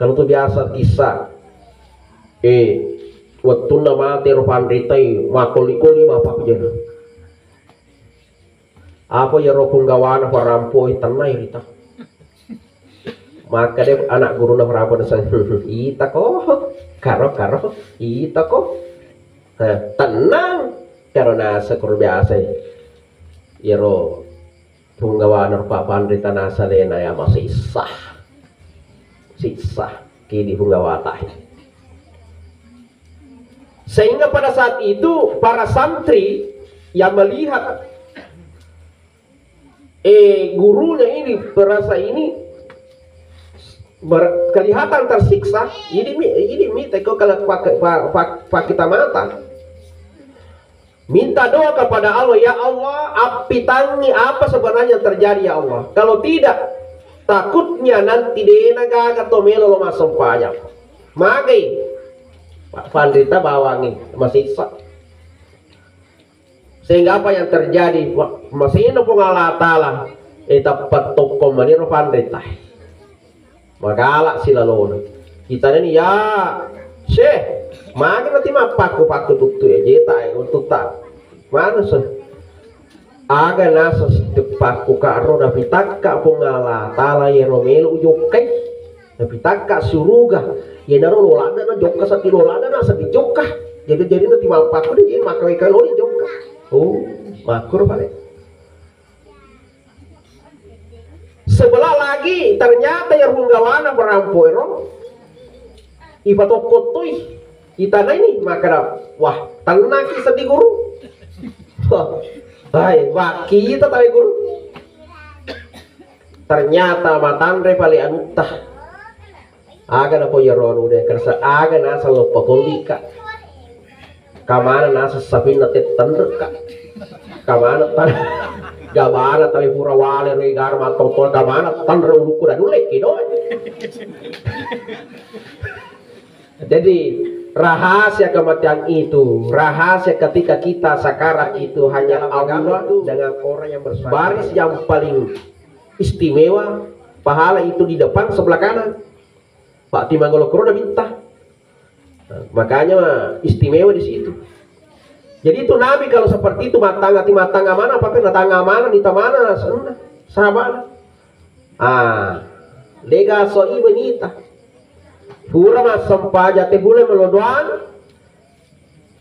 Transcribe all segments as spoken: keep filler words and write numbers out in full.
Kalau tu biasa kisah, eh, wettunna mate ro panritai, makoli-koli bapak jena. Apa ya ro punggawana parampo, eh, tennai rita. Maka deh anak guruna parampo nasa, "Ita ko, karo, karo, ita ko." Eh, tenang, karo nasa kur biasa. Iyaro punggawana rupa panrita nasalena ya masisa. Sisa kidi punggawata. Sehingga pada saat itu para santri yang melihat, eh, gurunya ini merasa ini ber- kelihatan tersiksa, ini mi, ini mi teko kalau pakai pa- pa- pakita mata. Minta doa kepada Allah, "Ya Allah, appitangi apa sebenarnya yang terjadi, ya Allah. Kalau tidak, takutnya nanti dena gaga to melo lo massempajang." Magai. Pak Pandita bawangi masisa. Sehingga apa yang terjadi? Wa- masina Puang Allah Ta'ala, eh, tepat tokko maniro Pandita. Magala silalona. Kita ini ya, Syekh, magi nanti mappakku-pakku tuttu ya jeta ya untuk tak. Mana sih? Aga nasa sitte pakku karo napitakka Puang Allah Ta'ala yero melo ujokkai. Napitakka suruga. Yenaro lolada na jokka sati lolada na sati jokka. Jadi jadi nanti mappakku deh jadi maka weka lori jokka. Oh, makkur pale. Sebelah lagi ternyata ya punggawana berampo ero. Ipatokkotoi. Itana ini makkeda, "Wah, tennaki seddi guru." Hai, wah, kita tawe guru. Ternyata matanre pale anutta. Aga na poyaro anu de kersa aga naseng loppa kollika. Kamana naseng sapinna tettenrekka. Kamana tan gabana tali pura wale ri gar mattoto kamana tanre ulukku da dulekki do. Jadi rahasia kematian itu, rahasia ketika kita sakarat itu hanya Allah dengan orang yang bersepakat. Baris yang paling istimewa, pahala itu di depan sebelah kanan. Pak Timang Golokoro udah minta. Nah, makanya istimewa di situ. Jadi itu Nabi kalau seperti itu matanga ti matanga mana apa kena tanga mana di tamana senna sahabat. Ah, lega so iba nita. Pura massempaja te bulan melodoan.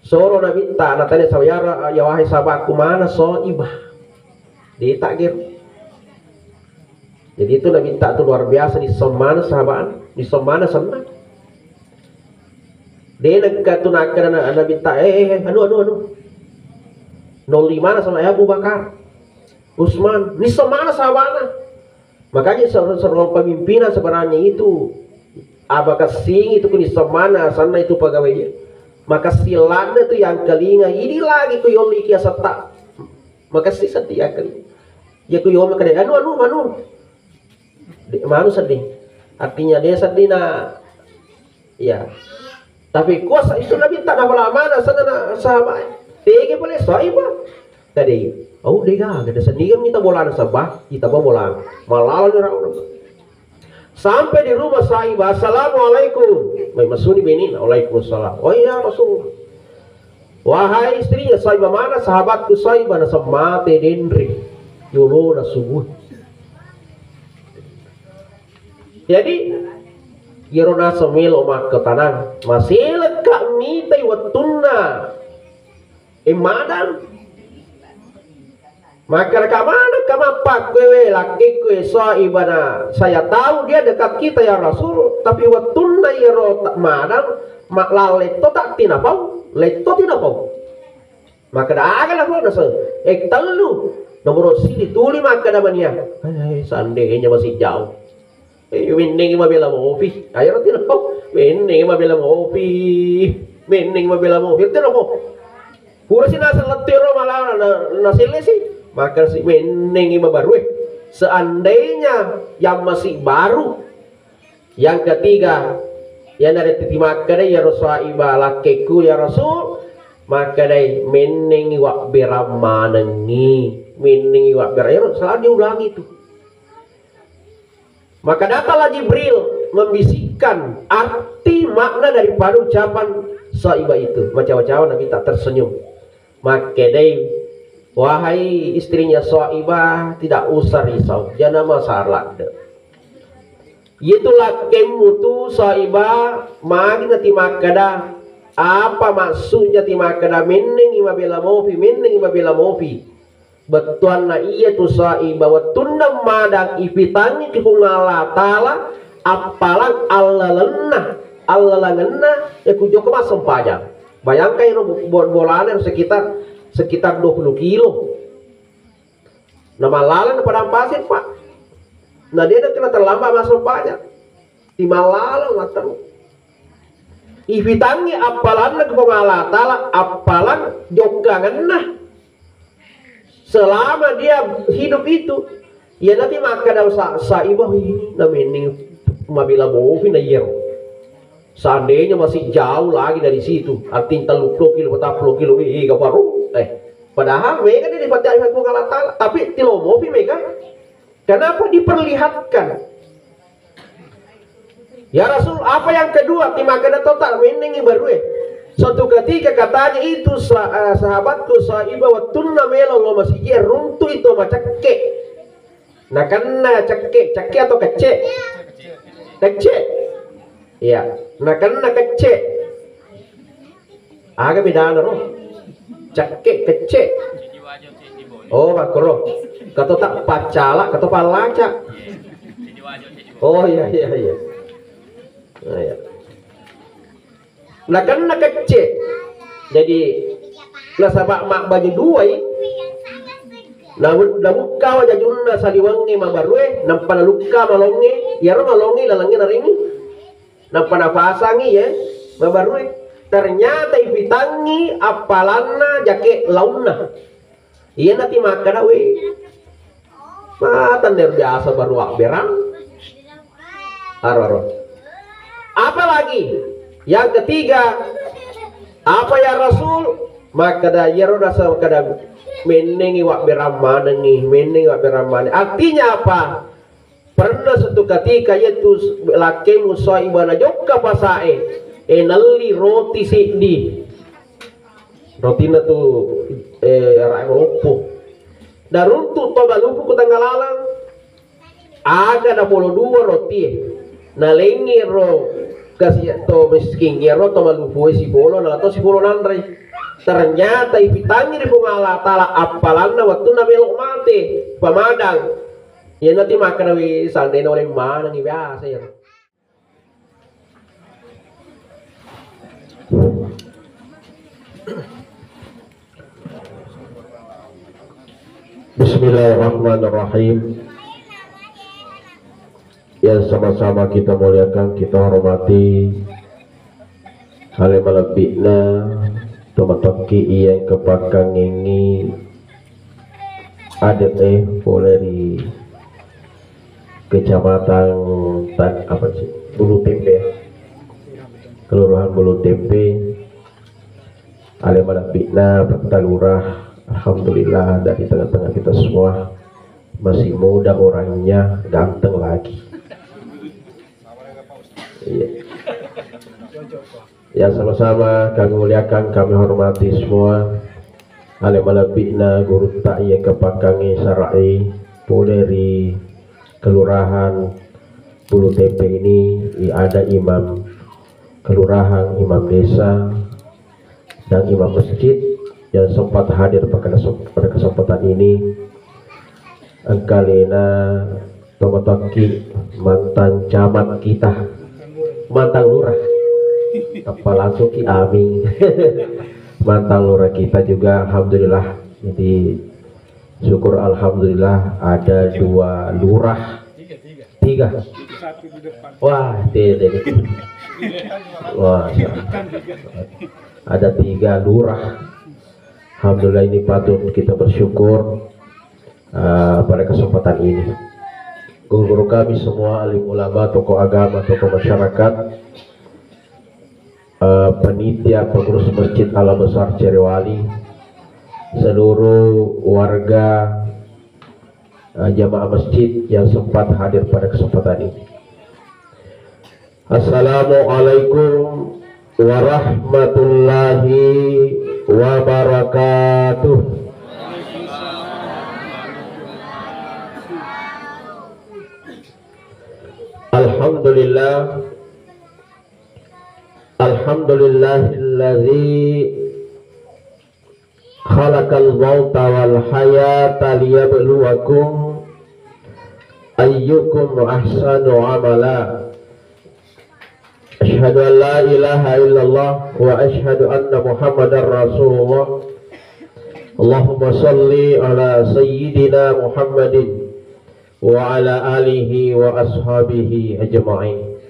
Soro Nabitta natanya saudara ya wahai sahabatku mana so iba. Dita gero. Jadi itu Nabitta tu luar biasa di semana sahabat, di semana senna. Dena ka tu nakkeda na- Nabitta eh eh eh, anu anu anu. Nolli mana sama Abu Bakar, Usman, ni semana sahabatna. Makanya seorang, seorang pemimpinan sebenarnya itu apa kesing itu kuni semana sana itu pegawainya. Maka silatna tu yang kelinga ini lagi ku yolli kia setak. Maka si sedih yang kelinga. Ya ku yolli kena anu anu anu. Manu sedih. Artinya dia sedih nah. Iya. Tapi kuasa itu Nabi tak nafala mana sana na sahabat. Tege pale sahiba. Tadi, au dega, gada sendiri kita bolana sabah, kita ba bolana. Malala ni rauna. Sampai di rumah sahiba, "Assalamualaikum." Mai masuni bini, "Waalaikumsalam." "Oh iya Rasul." Wahai istrinya sahiba mana sahabatku sahiba na semate denri. Yolo na subuh. Jadi iyaro naseng melo makketanang, maselekka mitai wettunna e madang. Maka kamana kamappakkue lakkekku e so ibana saya tahu dia dekat kita ya Rasul, tapi wettunna iyaro ta- madang ma- la letto tak tinapau, letto tinapau. Makkeda aga lako naseng, eh tellu. Nomoro sidi tuli makkeda mania. Eh, seandainya masih jauh. Eh, mennengi mabela mopi. Ayo roti lako. Mennengi mabela mopi. Mennengi mabela mopi. Roti lako. Pura si naseng lettu ro malana na, na sele si. Maka si mennengi mabarue. Seandainya yang masih baru Yang ketiga, iyanaritu timakkedai iyaro sahiba lakkekku, "Ya Rasul," makkedai, "Mennengi wabberang manengngi, mennengi wabberang." Iyaro selalu diulangi itu. Maka datanglah Jibril membisik, menjelaskan arti makna daripada ucapan Saibah itu. Macawa-cawa Nabi tak tersenyum. Makkedai, "Wahai istrinya Saibah, tidak usah risau, jana masalah de. Iyatu lakkemmu tu Saibah, magi nati makkeda, apa maksudnya ti makkeda mennengi mabela mofi, mennengi mabela mofi." Bettuanna iyatu Saibah, wettunna madang ipitangngi ki Puang Allah Ta'ala, appalang allalenna, allalengenna, ya kujoko massempajang. Bayangkan iro bo-, bolana iro sekitar, sekitar dua puluh kilo. Na mallaleng na padang pasir, Pak. Na de' na kena terlambat massempajang. Ti mallaleng matteru. Ifitangngi appalanna ki Puang Allah Ta'ala, appalang jokkangenna. Selama dia hidup itu, iya nati makkeda sa-, Saibah ini na menneng mabela mofi na iyaro. Seandainya masih jauh lagi dari situ, artinya tellu puluh kilo, empat puluh kilo, wih, gak baru. Eh, padahal mega dia dipattaya Puang Allah Ta'ala, tapi tilo mofi mega. Kenapa diperlihatkan? Ya Rasul, apa yang kedua? Ti makkeda to tak mennengi barue. Suatu ketika katanya itu sa-, eh, sahabatku Saibah, wettunna melo lo masigi, runtu itu macakke. Nakenna cakke, cakke atau kecce? Kecce. Iya, nakenna kecce. Aga bedana ro? Cakke, kecce. Oh, makkoro. Kato tak paccala, kato pallaca. Oh, iya, iya, iya. Nah, iya. Nakenna kecce. Jadi, nasaba mabbaju duai, na-, nabukka wa jajunna saliwengnge mabarue, nampa nalukka malongnge, iyaro malongnge lalengnge narengi. Nappa napasangi, ya, mabarue. Ternyata ipitangngi appalanna jake launna. Iya nati makkeda, "We, matan der biasa baru abberang." Aro, aro. Apalagi yang ketiga, apa ya Rasul? Makkeda, iyaro rasa makkeda, "Mennengi wabberang manengi, mennengi wabberang maneng." Artinya apa? Pernah suatu ketika iyatu lakkemu Saibah najokka pasae, e, nelli roti seddi. Rotina tu, e, arae maloppo. Naruntu to malupu ku tengah lalang. Aga napolo dua rotie. Nalengngi ro kasi to miskin, iyaro to malupue sipolo, nala to sipolo nanrei. Ternyata ipitangngi ri Puang Allah Ta'ala appalanna wettunna melo mate, pamadang. Iyanati makkeda, "We, sandena oleng manengi biasa iyaro." Bismillahirrahmanirrahim. Yang sama-sama kita muliakan, kita hormati, ale malebbi'na tomatoakki iya engka pakkangengngi ade'e pole ri Kecamatan Tan-, apa sih? Bulu Tempe. Kelurahan Bulu Tempe. Ale malebbi'na Pak Lurah, alhamdulillah, dari tengah-tengah kita semua masih muda orangnya, ganteng lagi. Iya. Ya, sama-sama kami muliakan, kami hormati semua. Ale malebbi'na gurutta iya kepakkangi sarai pole ri Kelurahan Bulu Tempe ini, i-, ada imam kelurahan, imam desa, dan imam masjid yang sempat hadir pada kesem-, pada kesempatan ini. Engkalena tomatoakki mantan camat kita, mantan lurah. Apa langsung ki amin. Mantan lurah kita juga, alhamdulillah. Jadi, syukur alhamdulillah ada dua lurah. Tiga. Wah, tiga, tiga. Wah, ada tiga lurah. Alhamdulillah, ini patut kita bersyukur, eh, pada kesempatan ini. Guru-guru kami semua, alim ulama, tokoh agama, tokoh masyarakat, eh, panitia pengurus Masjid Al Besar Cerewali, seluruh warga, eh, jamaah masjid yang sempat hadir pada kesempatan ini. Assalamualaikum warahmatullahi wabarakatuh. Alhamdulillah. Alhamdulillahilladzi khalaqal mauta wal hayata liyabluwakum ayyukum ahsanu amala. Asyhadu an la ilaha illallah wa asyhadu anna Muhammadar Rasulullah. Allahumma shalli ala sayyidina Muhammadin wa ala alihi wa ashabihi ajma'in.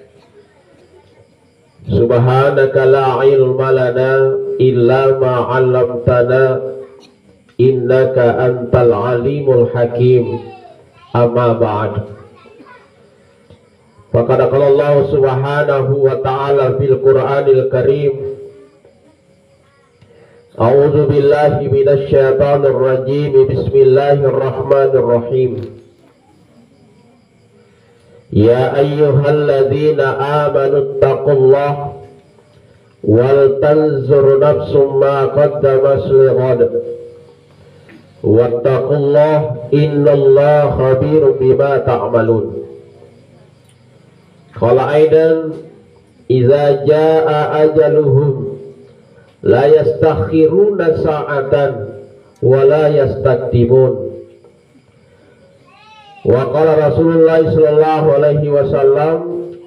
Subhanaka la ilma lana illa ma 'allamtana innaka antal alimul hakim. Amma ba'd. Faqad qala Allah subhanahu wa ta'ala fil Qur'anil Karim. A'udzu billahi minasy syaithanir rajim. Bismillahirrahmanirrahim. Ya ayyuhalladzina amanu taqullaha wal tanzur nafsum ma qaddamat lighad. Wattaqullaha innallaha khabirum bima ta'malun. Qala aidan, idza jaa ajaluhum la yastakhiruna sa'atan wa la yastaqdimun. Wa qala Rasulullah sallallahu alaihi wasallam,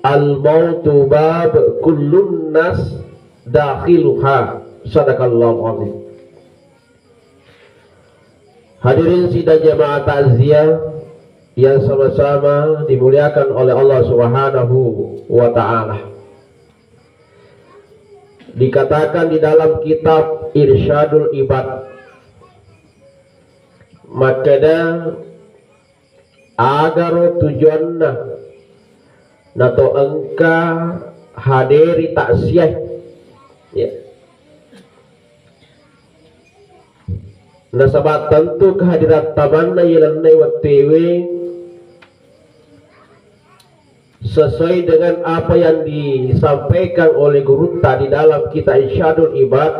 al mautu bab kullun nas dakhiluha. Sadaqallahu azim. Hadirin sidang jamaah takziah yang sama-sama dimuliakan oleh Allah Subhanahu wa Ta'ala. Dikatakan di dalam kitab Irsyadul Ibad, makkeda, agaro tujuanna nato engka haderi takziah. Ya. Nasaba tentu kehadiran tamanna iyalenna wettuewe sesuai dengan apa yang disampaikan oleh gurutta di dalam kitab Irsyadul Ibad.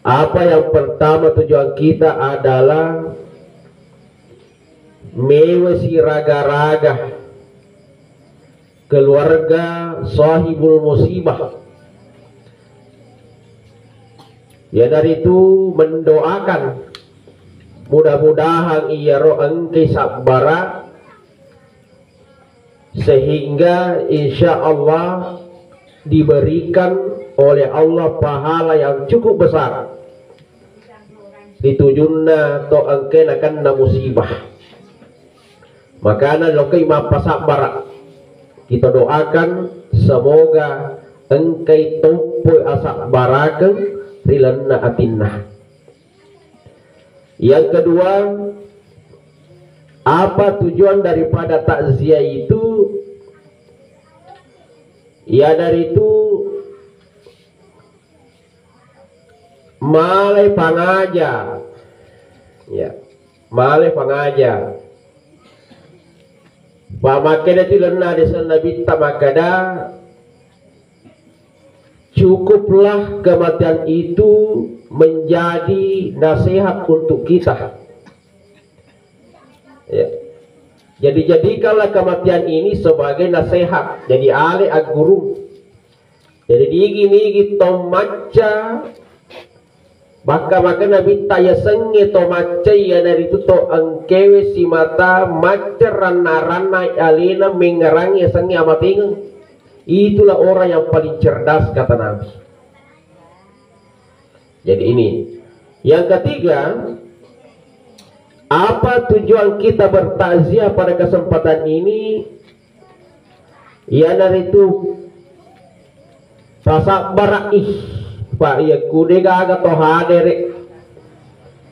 Apa yang pertama tujuan kita adalah mewe siraga-raga keluarga sahibul musibah, iyanaritu mendoakan mudah-mudahan iyaro engkai sabbara, sehingga insya Allah diberikan oleh Allah pahala yang cukup besar ditujunna to engkai nakenna musibah. Makana lokkai mappasabbara, kita doakan semoga engkai toppoi asabbarakeng ri lalenna atinna. Yang kedua, apa tujuan daripada takziah itu? Iyanaritu malai pangaja. Ya, malai pangaja. Pamakkeda tu lalenna hadis Nabitta makkeda, cukuplah kematian itu menjadi nasihat untuk kita. Ya. Jadi jadikanlah kematian ini sebagai nasihat. Jadi ale agguru. Jadi digi-nigi to macca, bakka maka Nabitta yasengnge to macca iyanaritu to engkewe simata macca ranna-ranna alena mengngerang yasengnge amatengeng. Itulah orang yang paling cerdas, kata Nabi. Jadi ini. Yang ketiga, apa tujuan kita bertakziah pada kesempatan ini? Iyanaritu pasabbara'i, Pak, iya kude gaga to hadere.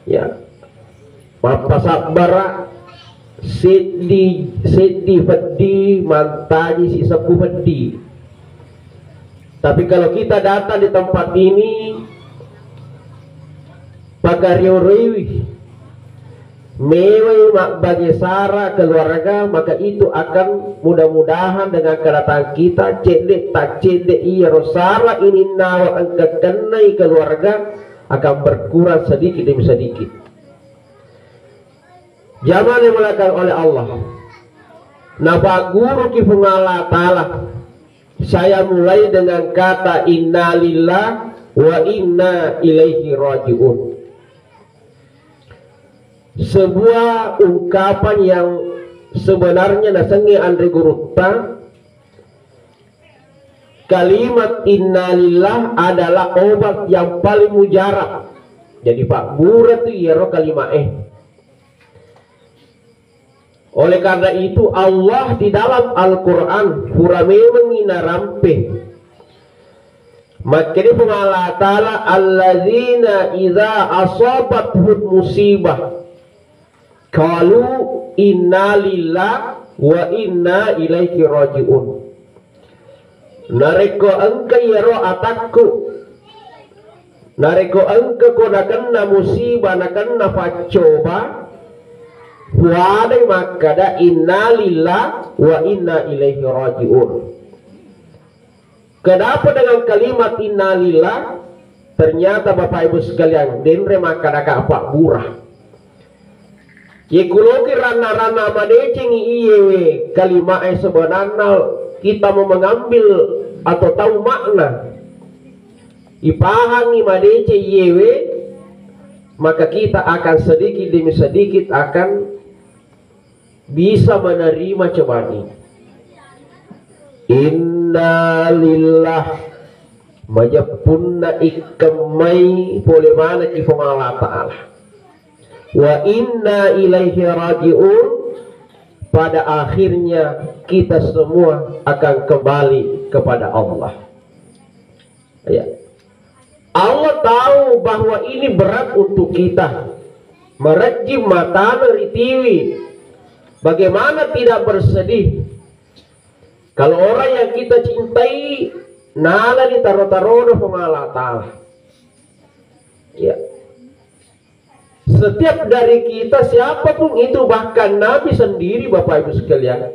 Ya. Mappasabbara, seddi, seddi peddi, mantaji si sebbu peddi. Tapi kalau kita datang di tempat ini, pagarioriwi, Mewai mabbage sara keluarga, maka itu akan mudah-mudahan dengan kedatangan kita, cedde tak cedde iyaro sara ininnawa engka kennai keluarga akan berkurang sedikit demi sedikit. Jamaah yang dimuliakan oleh Allah. Napagguruki Puang Allah Ta'ala. Saya mulai dengan kata innalillah wa inna ilaihi raji'un. Sebuah ungkapan yang sebenarnya nasengnge anre gurutta, kalimat innalillah adalah obat yang paling mujarab. Jadi, pabbura tu iyaro kalimat e. Oleh karena itu, Allah di dalam Al-Quran pura memengngi narampe. Makkeda Puang Allah Ta'ala, "Alladzina idza asabathum musibah, qalu inna lillahi wa inna ilaihi raji'un." Narekko engka iyaro atakku, narekko engka ko nakenna musibah, nakenna paccoba, puadai makkada, "Inna lillahi wa inna ilaihi raji'un." Kenapa dengan kalimat innalillah? Ternyata Bapak Ibu sekalian, denre makkadaka pabbura. Ye kuloki ranna-ranna madecengi iyewe kalimat e, sebenarnya kita mau mengambil atau tahu makna, ipahangi madeceng iyewe, maka kita akan sedikit demi sedikit akan bisa menerima cobaan ini. Inna lillah, majeppunna ikkemmai pole maneng ki Puang Allah Ta'ala. Wa inna ilaihi raji'un, pada akhirnya kita semua akan kembali kepada Allah. Ya. Allah tahu bahwa ini berat untuk kita. Marejjing matana ritiwi. Bagaimana tidak bersedih? Kalau orang yang kita cintai nalani taro-tarona Puang Allah Ta'ala. Ya. Setiap dari kita, siapapun itu, bahkan Nabi sendiri, Bapak Ibu sekalian,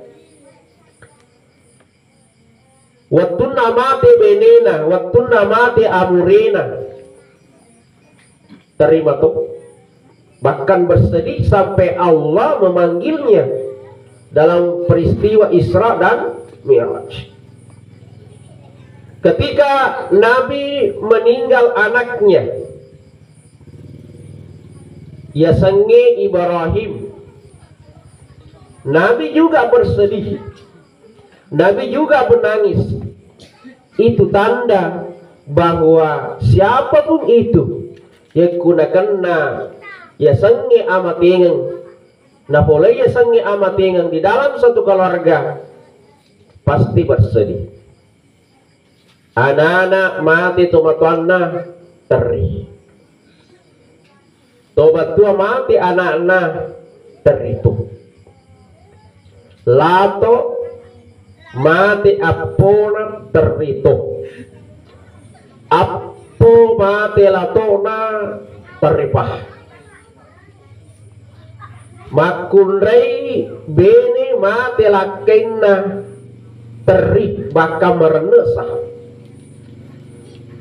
wettunna mate benena, wettunna mate amurena, terima to. Bahkan bersedih sampai Allah memanggilnya dalam peristiwa Isra dan Mi'raj. Ketika Nabi meninggal anaknya, yasengnge Ibrahim, Nabi juga bersedih. Nabi juga menangis. Itu tanda bahwa siapapun itu, yakku nakenna yasengnge amatengeng, napolei yasengnge amatengeng di dalam satu keluarga, pasti bersedih. Anana mate tomatoanna, terri. Tobattua mate ana'na, territu. Lato mate appona, territu. Appo mate latona, terripa. Makkunrai bene mate lakkainna, terri bakka marenne'sa.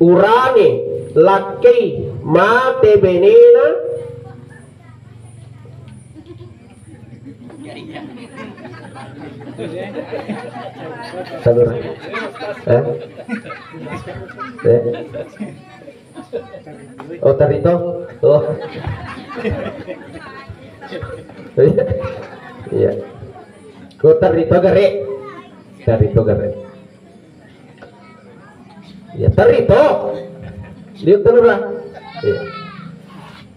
Urange lakkai mate benena. Sabar. Eh? Eh? Oh, tarito. Oh. Iya. Iya. Oh, tarito gare. Tarito gare. Ya, tarito. Lihat dulu lah. Iya.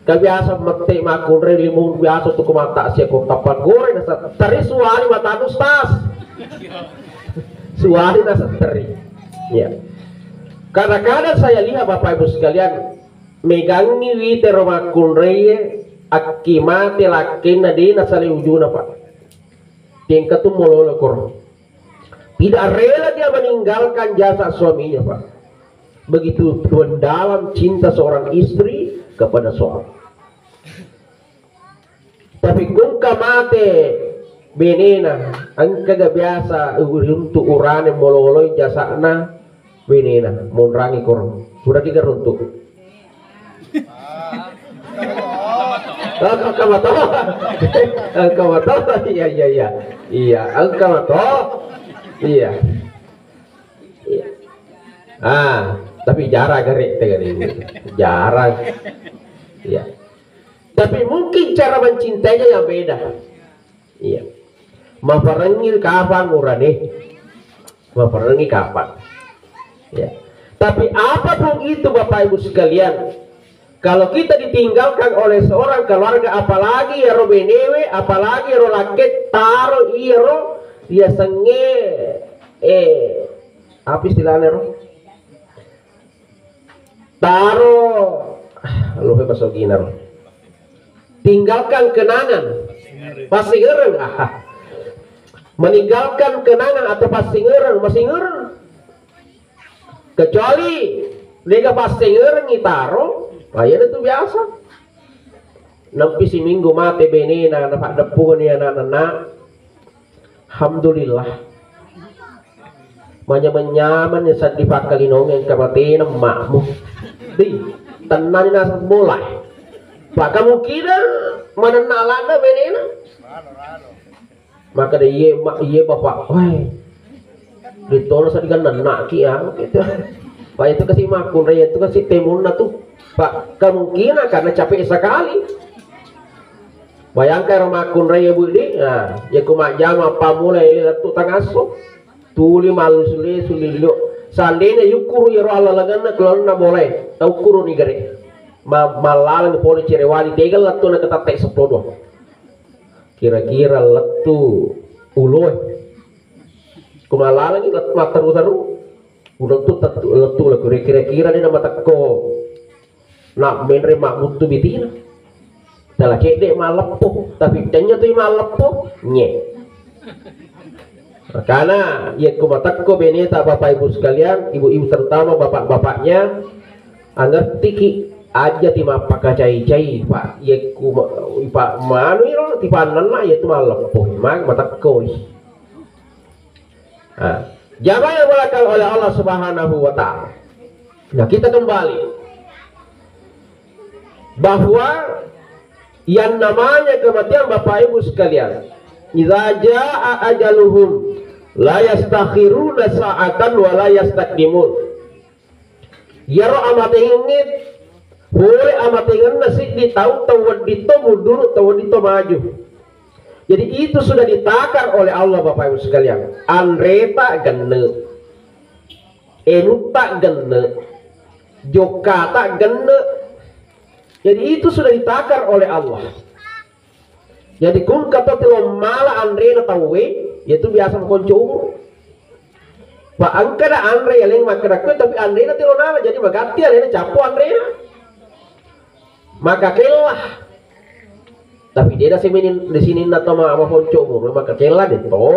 Kan biasa mette makkunrai limu, biasa tu ku mata sia ko tappa gore nasa teri suwali mata Ustaz. Suwali nasa teri. Ya. Kadang-kadang saya lihat Bapak Ibu sekalian, megangngi wite ro makkunraie, akki mate lakkenna de nasalai ujuna, Pak. Tengka tu mololo koro. Tidak rela dia meninggalkan jasa suaminya, Pak. Begitu mendalam cinta seorang istri kepada suami. Tapi kungka mate benena, engkaga biasa uruntu urane mololoi jasa'na benena, monrangi koro. Suraki garuntu. Engka mato. Engka mato. Iya, iya, iya. Iya, engka mato. Iya. Iya. Ah, tapi jarang gare tegani. Jarang. Iya. Tapi mungkin cara mencintainya yang beda. Iya. Maparengngi kapang urane. Maparengngi kapang. Ya. Tapi apapun itu, Bapak Ibu sekalian, kalau kita ditinggalkan oleh seorang keluarga, apalagi ero benewe, apalagi ero lakke, taro iyaro riasengnge, eh, apa istilahnya ro? Taro, ah, lupa bahasa Cina ro. Tinggalkan kenangan. Passingereng. Ah. Meninggalkan kenangan atau passingereng, massingereng. Kecuali dega passingereng itaro, nah, iya itu biasa. Nampi siminggu mate benena, napaddeppungni anak-anak. Alhamdulillah. Manyameng-nyameng ni seddi pakkalinongeng kamatena emmakmu. Di, tennani naseng bola. Pak, kemungkinan manenna ladde benena. Maka de iye ma-, iye bapak, wah, ditolong seddi kan nenna ki ya, gitu. Pak, itu kasi makkunrai, itu kasi temunna tuh. Pak, kemungkinan karena capek sekali. Bayangkan ro makkunrai ya, Bu, di. Nah, ya ku majjama pammulai lettu tangasso. Tuli mallusu-lesu lilio. Seandainya yukkuru iyaro allalengenna keluarna bolai. Taukkuru ni gare. Ma-, mallaleng pole cerewali tega lettu na ketatte seppulo dua. Kira-kira lettu uloe. Ku mallaleng lettu matteru-teru. Udah tu tettu lettu lako kira-kira ni nama tekko. Nah, menre mabbuttu bitina. Tala cedde malleppo, tapi tennya tu malleppo, nye. Karena yekko matekko beneta Bapak Ibu sekalian, ibu-ibu terutama bapak-bapaknya, angertiki aja ti mappakacai-cai, Pak. Yekko ma-, Pak manu iro ti pannenna, yaitu malleppo. Mang matekko. Nah, jamaah yang dimuliakan oleh Allah Subhanahu wa Ta'ala. Nah, kita kembali bahwa yang namanya kematian, Bapak Ibu sekalian, idza jaa ajaluhum la yastakhiruna sa'atan wa la yastaqdimun. Iyaro amatengengnge pole amatengenna siddi tau, tau wedding to mundur, tau wedding to maju. Jadi itu sudah ditakar oleh Allah, Bapak Ibu sekalian. Anreta genne, enutta genne, jokkata genne. Jadi itu sudah ditakar oleh Allah. Jadi kungka to tilo mala anrena tauwe, yaitu biasa makonco umur. Pa engka da anre yaleng makkeda kue, tapi anrena tilo nala, jadi magatti alena cappo anrena. Maka kella. Tapi dia nasi minin di sini na to ma-, makonco umur, maka kella de to.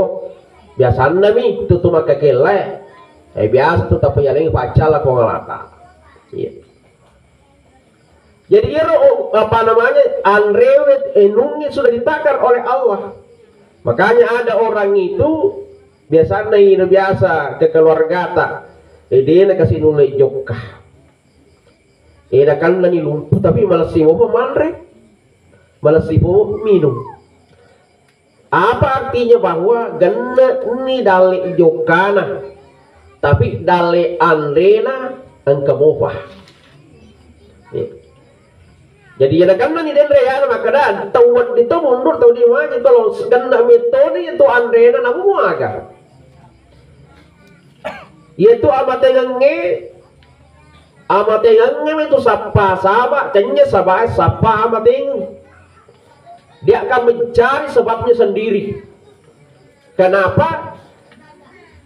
Biasanna mi tu tu maka kella. Eh, biasa tu tapi yaleng paccala ko ngalata. Iya. Jadi iyaro, oh, apa namanya, anrewe enungnge sudah ditakar oleh Allah. Makanya ada orang itu biasanya ini biasa ke keluargata, eh, dena kasi nulle jokka. Eh, nakanna ni lumpuh tapi malessi mopa manre, malessi mopa minum. Apa artinya bahwa genne ni dalle jokkana, tapi dalle anrena engka mopa. Ya. Jadi ya nakanna ni denre ya makkeda tau wedding to mundur tau di maju kalau genne metode itu anrena namu muaga. Iyatu amatengengnge, amatengengnge itu sappa saba, cennye saba, sappa amatengeng. Dia akan mencari sebabnya sendiri. Kenapa?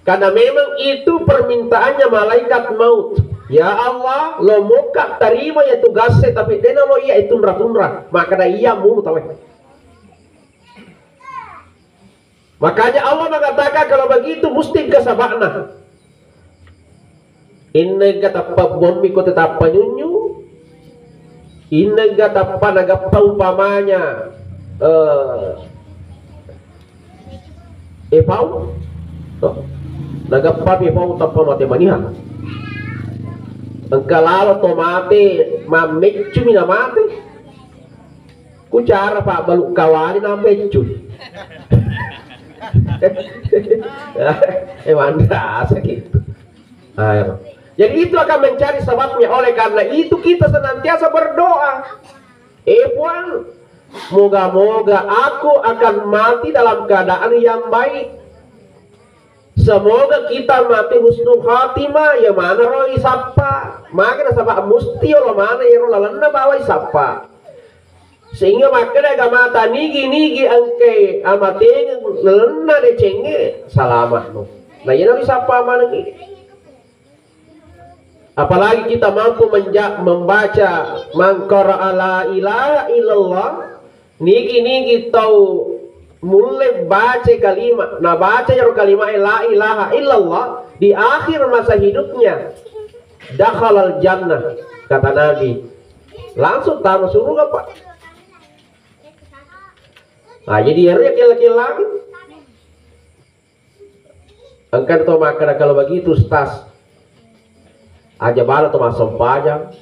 Karena memang itu permintaannya malaikat maut. Ya Allah, lo moka terima ya tugasnya, tapi dena lo iya itu tunra-tunra. Maka dah iya mulu tawe. Makanya Allah mengatakan kalau begitu mesti engka saba'na. Innegga tappa bommi ko tetappa nyunyu. Innegga tappa nagappa umpamanya eh, eh, pau, to? Nagappa pi pau tappa mate maniha. Engka lalo to mate, mammeccu mi na mate. Ku cara pabbalu kawani na meccu. Eh, manrasa gitu. Nah, ya. Jadi itu akan mencari sebabnya. Oleh karena itu kita senantiasa berdoa. Eh, Puang, moga-moga aku akan mati dalam keadaan yang baik. Semoga kita mati husnul khatimah, ya mana ro isappa. Maka nasaba musti lo mana ero lalenna bawa isappa. Sehingga makkeda agamata nigi-nigi engke amatengeng lalenna decengnge, salamat no. Nah, iyana isappa manengi. Apalagi kita mampu menja-, membaca mangkara la ilaha illallah, nigi-nigi tau mulle baca kalimat, na baca ero kalimat la ilaha illallah di akhir masa hidupnya, dakhalal jannah, kata Nabi, langsung tama surga, Pak. Nah, jadi ero ya kela-kela. Engka to makkeda, "Kalau begitu, Ustaz, aja bala to massempajang."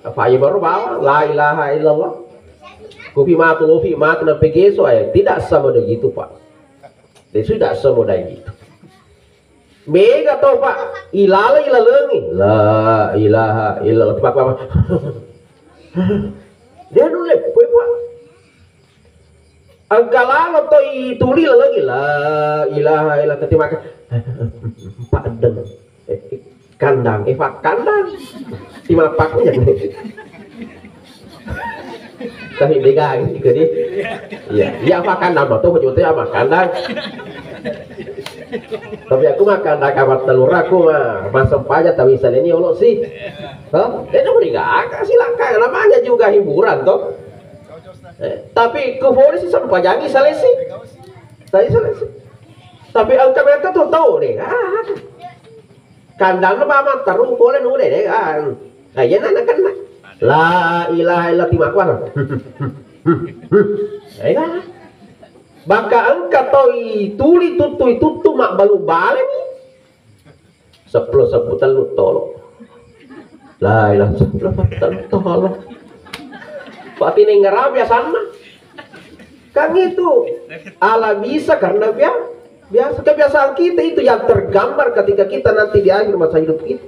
Apa aja baru bawa la ilaha illallah. Kupi matu, kupi matu, nampe geso aja. Tidak semudah gitu, Pak. Itu tidak semudah gitu. Mega to, Pak. Ilala ilalengi. La ilaha illallah. Pak, Pak, Pak. Dia dulu, Pak. Engka lalo to ituli lagi, la ilaha illa, teti maka, paddeng. Eh, kandang, eh, pak kandang. Timapakku jadi. Tapi beda gitu, di. Iya, iya, pak kandang, betul, betul, ya, pak kandang. Tapi aku mah kandang kabar telur aku mah, masem paja, tapi saleni olo sih. Hah? Eh, itu mending, silakan, namanya juga hiburan, toh. Eh, tapi ku pole si sempajangi salesi. Tadi salesi. Tapi engka mereka tu tau deh. Ah, kandang na mama taru pole nu deh, deh, ah. Ah, iya, nana kena. La ilaha illa timakwa. Eh, kan? Baka engka tau ituli tuttu, ituttu mabbalu bale ni. Seppulo sebbu tellu tolo. La ilaha, seppulo tellu tolo. Pati nengara biasanna. Kan itu ala bisa karena bia-, biasa, kebiasaan kita itu yang tergambar ketika kita nanti di akhir masa hidup kita.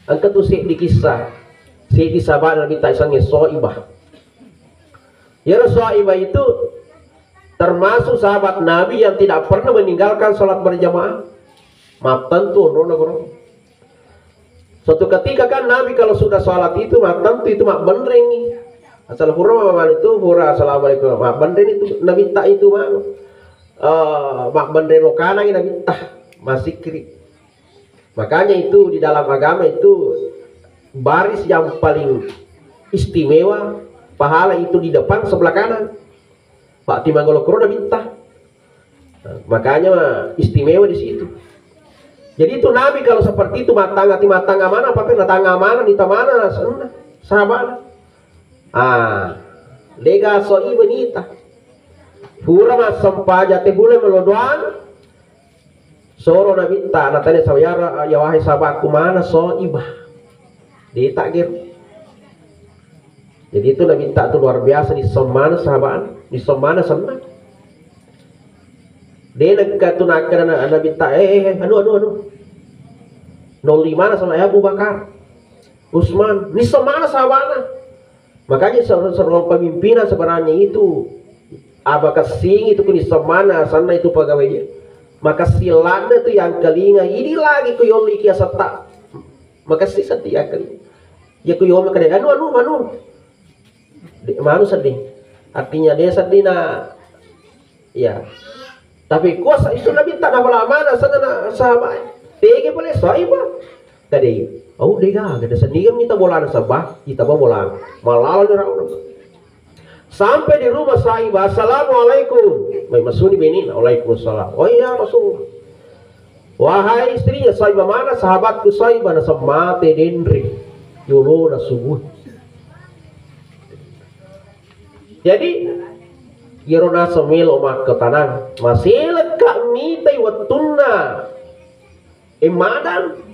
Engka tu seddi kisah, seddi sahabat Nabi ta isangnge Soibah. Iyaro Soibah itu termasuk sahabat Nabi yang tidak pernah meninggalkan salat berjamaah. Mattentu onrona guru. Suatu ketika kan Nabi kalau sudah salat itu mattentu itu mabbenrengi. Asal pura mama itu pura assalamualaikum, mabbenreng itu Nabi ta itu mah. Eh, mabbenreng lo kanangi Nabi ta masikri. Makanya itu di dalam agama itu baris yang paling istimewa, pahala itu di depan sebelah kanan. Pak Timang Golokoro Nabi ta. Nah, makanya istimewa di situ. Jadi itu Nabi kalau seperti itu matang hati matang amanah, apa pernah tang amanah, nita mana, senna, sahabat. Ah, lega Soibah nita. Pura massempaja te bule melodoan. Soro Nabitta, natanya saudara, ya wahai sahabatku, mana Soibah? Dita gero. Jadi itu Nabitta tu luar biasa, di semana sahabat, di semana senna. Dia nak tu nak kena Nabitta, eh, eh, eh, anu, anu, anu. Nol lima na sama Abu Bakar, Utsman, ni semana sahabatna. Makanya seorang, seorang pemimpinan sebenarnya itu, apa kesing itu kuni semana sana itu pegawainya. Maka silanda tu yang kelinga ini lagi ku yoli kia setak. Maka si setia kali. Ya ku yoma kena anu, anu, anu. De, manu sedih. Artinya dia sedih na, ya. Tapi kuasa itu Nabi tak nafala mana sana na sahabat. Tege pale Soibah. Tadi, oh dega, gede sendiri kita bola na sabah, kita bawa bola. Malala ni rawa. Sampai di rumah Soibah, "Assalamualaikum." Mai masuni bini, "Waalaikumsalam." "Oh iya Rasulullah." Wahai istrinya Soibah, mana sahabatku Soibah? Nasab mate denre. Yolo na subuh. Jadi, iyaro naseng melo makkutanang, maselekka mitai wettunna e madang.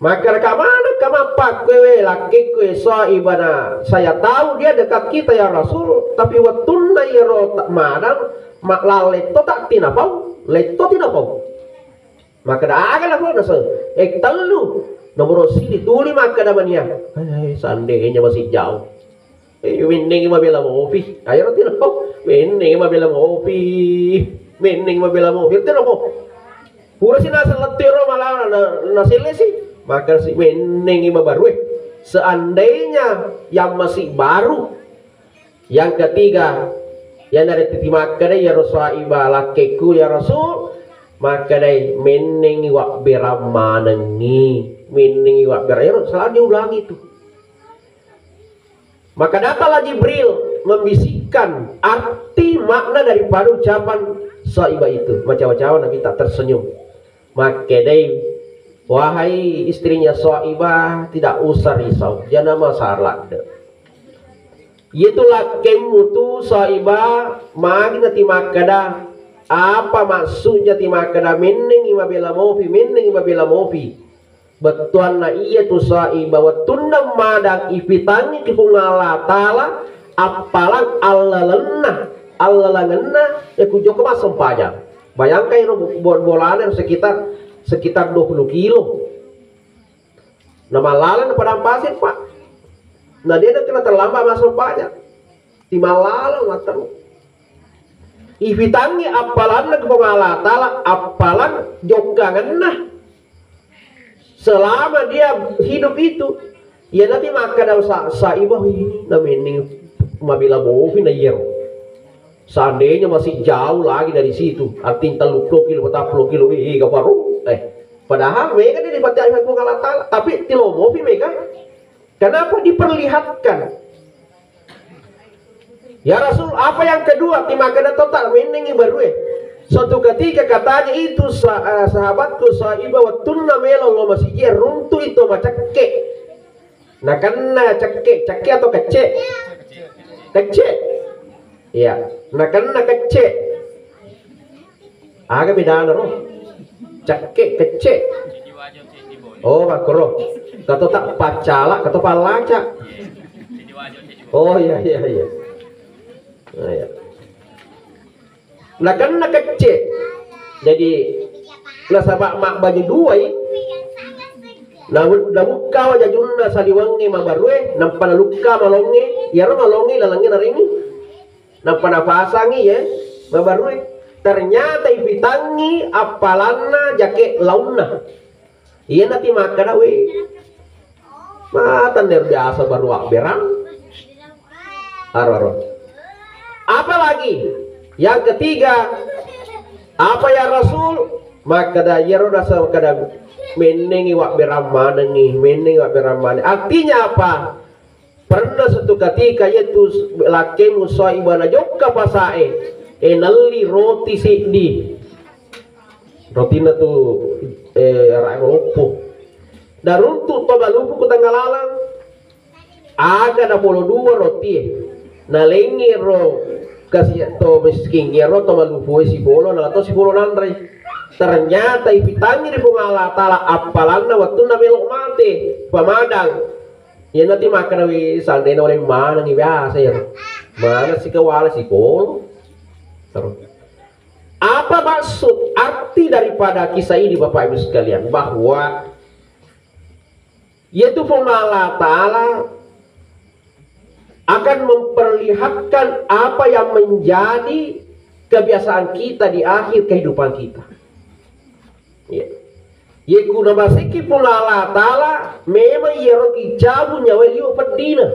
Makkedaka maneng ka mappakkuewe lakkekku e Saibana, saya tahu dia dekat kita ya Rasul, tapi wettunna iyaro ta-, madang, ma-, lalletto ta tinapau, letto tinapau. Makkeda aga lako naseng, eh, tellu. Nomoro sidi tuli makkeda mania, eh, seandainya masih jauh. Eh, mennengngi mabela mopi. Ayo roti lako, mennengngi mabela mopi. Mennengngi mabela mopi. Roti lako. Pura si naseng lettu ero malana na, na, naselle si. Maka si mennengngi mabaru, eh. Seandainya yang masih baru, yang ketiga, yang dari titi makkeda ya Rasul iba lakkekku ya Rasul, makkedai mennengngi wabberang manengngi, mennengngi wabberang. Ya, selalu diulangi itu. Maka datanglah Jibril membisikkan arti makna daripada ucapan Saibah itu. Macawa-cawa Nabi tak tersenyum. Makkedai, wahai istrinya Saibah, tidak usah risau, jana masalah de. Yetu lakkemmu tu Saibah, magi nati makkeda, apa maksudnya ti makkeda mennengngi mabela mopi, mennengngi mabela mopi. Bettuanna iyatu Saibah, wettunna madang ipitangngi ki Puang Allah Ta'ala, appalang allalenna, allalengenna, ya ku jokka massempajang. Bayangkan iro bo-, bolana iro sekitar, sekitar dua puluh kilo. Na mallaleng na padang pasir, Pak. Na de na kena terlambat massempajang. Ti mallaleng matteru. Ifitangngi appalanna Puang Allah Ta'ala, appalang jokkangenna. Selama dia hidup itu, ya nanti makkeda sa-, Saibah ini na menneng mabela mopi na iyaro. Seandainya masih jauh lagi dari situ, artinya tellu puluh kilo, empat puluh kilo, wih, gak baru. Eh, padahal mega dia dipatihai Puang Allah Ta'ala, tapi tilo mopi mega. Kenapa diperlihatkan? Ya Rasul, apa yang kedua? Ti makkeda to tak mennengngi barue. Suatu ketika katanya itu sa-, eh, sahabatku Saibah, wettunna melo lo masiji, runtu itu macekke. Nakenna cekke, cekke atau kecce? Kecce. Iya, nakenna kecce. Aga bedana ro? Cekke, kecce. Oh, makkoro. Kato tak pacala, kato pallaca. Oh, iya, iya, iya. Nah, iya. Nakenna kecce. Jadi, nasaba mabbaju duai, na, nabukka wajajunna saliwengnge mabarue, nampa nalukka malongnge, iyaro malongnge lalengnge narengi. Nappa napasangi, ye, mabarue. Ternyata ipitangngi appalanna jake launna. Iyana ti makkeda, we, matan der biasa baru abberang. Aro, aro. Apalagi yang ketiga, apa ya Rasul? Makkeda, iyaro rasa makkeda, mennengngi wabberang manengngi, mennengngi wabberang maneng. Artinya apa? Pernah suatu ketika, iyatu lakkemu Saibah najokka pasae, e, nelli roti seddi. Rotina tu, e, rae maloppo. Naruntu to maluppu ku tengnga lalang. Aga napolo dua rotie. Nalengngi ro kasi to miskin, iyaro to maluppu e sipolo, na to sipolo nanrei. Ternyata ipitangngi ri Puang Allah Taala appalanna wettunna melo mate, pamadang. Iyana ti makkeda, wi, sandena oleng manengngi biasa iyaro. Mana sikawala sipolo. Terus. Apa maksud arti daripada kisah ini, Bapak Ibu sekalian? Bahwa yaitu Puang Allah Taala akan memperlihatkan apa yang menjadi kebiasaan kita di akhir kehidupan kita. Ya. Ye ku namaseki Puang Allah Taala, memang iyaro kicabu nyawa liwe peddina.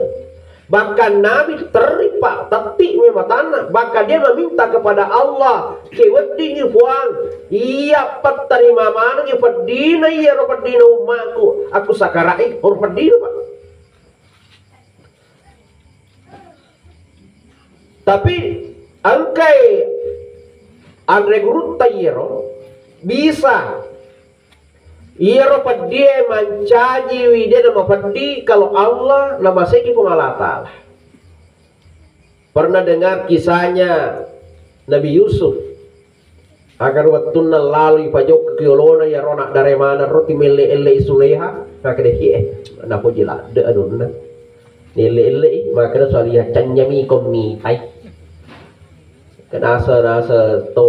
Bahkan Nabi terri, Pak, tetti me matanna. Bahkan dia meminta kepada Allah, ke weddingi Puang, iya petterima manengi peddina, iyaro peddina ummaku. Aku sakarai, or peddina, Pak. Tapi engkai anre gurutta iyaro bisa iyaro peddie mancaji widena mapeddi kalau Allah namaseki Puang Allah Taala. Pernah dengar kisahnya Nabi Yusuf? Agar wettunna laloi pajokka ki olona iyaro anak dare maneng ro timelle-elle i Suleha, makkedaki, eh, napoji ladde anunna. Nielle-elle i, makkeda Suleha, canynyami ko mitai. Kenasa-nasa to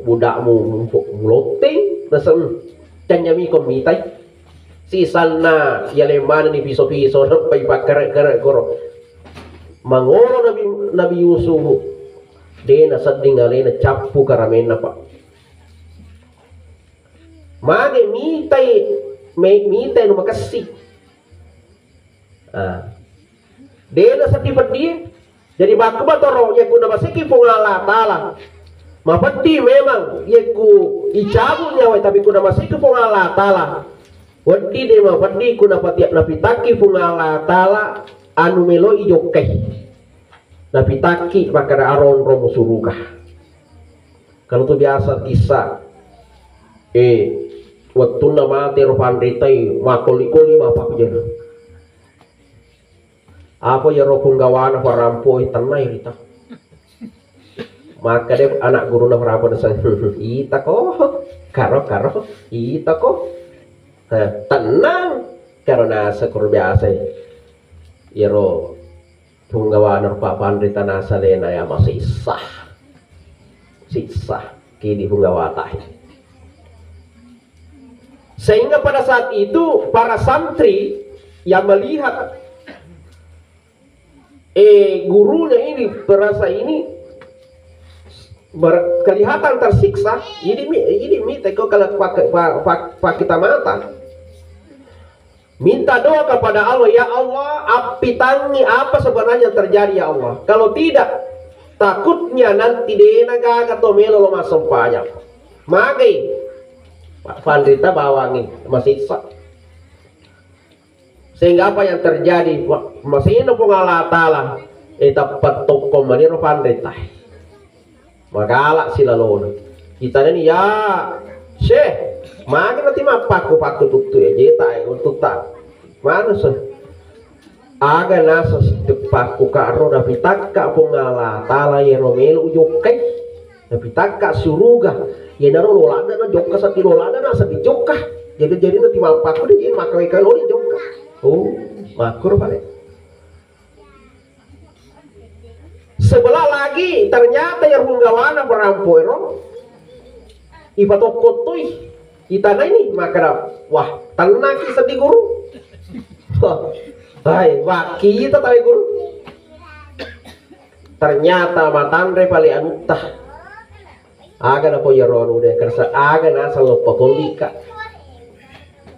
budakmu mumpu mulotteng, naseng, canynyami ko mitai. Sisanna yale manenni piso-piso, nappai pakkere-kere koro. Mangolo Nabi, Nabi Yusuf, de nasedding alena cappu karamenna, Pak. Mage mitai, me-, mitai nu makessi. Ah. De nasedding peddi. Jadi makkuba toro, yakku namaseki Puang Allah Ta'ala. Mapeddi memang yakku icabu nyawa, tapi ku namaseki Puang Allah Ta'ala. Weddi de mapeddi ku napati-, napitakki Puang Allah Ta'ala anu meloi jokkai. Napitakki makkeda aronro musuruga. Kalau tu biasa kisah, eh, wettunna mate ro panritai, makoli-koli bapak jena. Apa iyaro punggawana parampo, eh, tennai rita. Makkeda anak guruna parampo naseng, ita ko, karo, karo, ita ko. Eh, tenang, karo naseng kuro biasa. Iyaro punggawana rupa panrita nasalena ya masih sah. Sisa kini punggawa tahi. Sehingga pada saat itu para santri yang melihat, eh, gurunya ini, perasa ini ber-, kelihatan tersiksa, ini mi-, ini mi teko kalau pakai pa-, pa-, pa kita mata. Minta doa kepada Allah, "Ya Allah, appitangi apa sebenarnya yang terjadi, ya Allah. Kalau tidak, takutnya nanti dena gaga to melo lo massempajang." Magai. Pak Pandita bawangi masissa. Sehingga apa yang terjadi? Wa-, masina Puang Allah Ta'ala, eh, tappa tokko maniro Pandita. Magala silalona. Itanani, "Ya, Syekh, magi nati mappakku-pakku tuttu ya jeta ya untuk tak." Mana se? Aga nasa sitte pakku karo napitakka Puang Allah Ta'ala ya ro melo jokkai. Napitakka suruga. Ya naro lolada na jokka sati lolada na sati jokka. Jadi, jadi nati mappakku deh, jadi maka weka lori jokka. Oh, makkur pale. Sebelah lagi, ternyata ya punggawana perampoero ipatokkotoi. Itana ini, maka, wah, tenang ki sedih guru. Hai, wah, kita tahu guru. Ternyata matanre pale anutta. Aga na ko iyaro anu de kersa, aga naseng loppa kollika.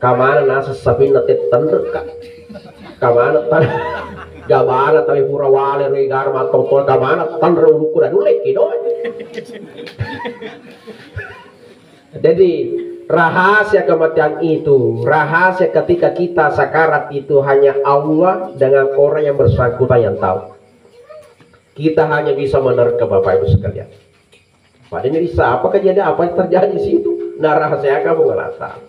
Kamana naseng sapinna te-, tenrekka. Kamana tan-, gabana tali pura wale ri gar mattottol, kamana tanre ulukku dan ulekki do. Jadi rahasia kematian itu, rahasia ketika kita sakarat itu hanya Allah dengan orang yang bersangkutan yang tahu. Kita hanya bisa menerka, Bapak Ibu sekalian. Padahal bisa apa kejadian, apa yang terjadi di situ? Nah, rahasiakan mengerasa.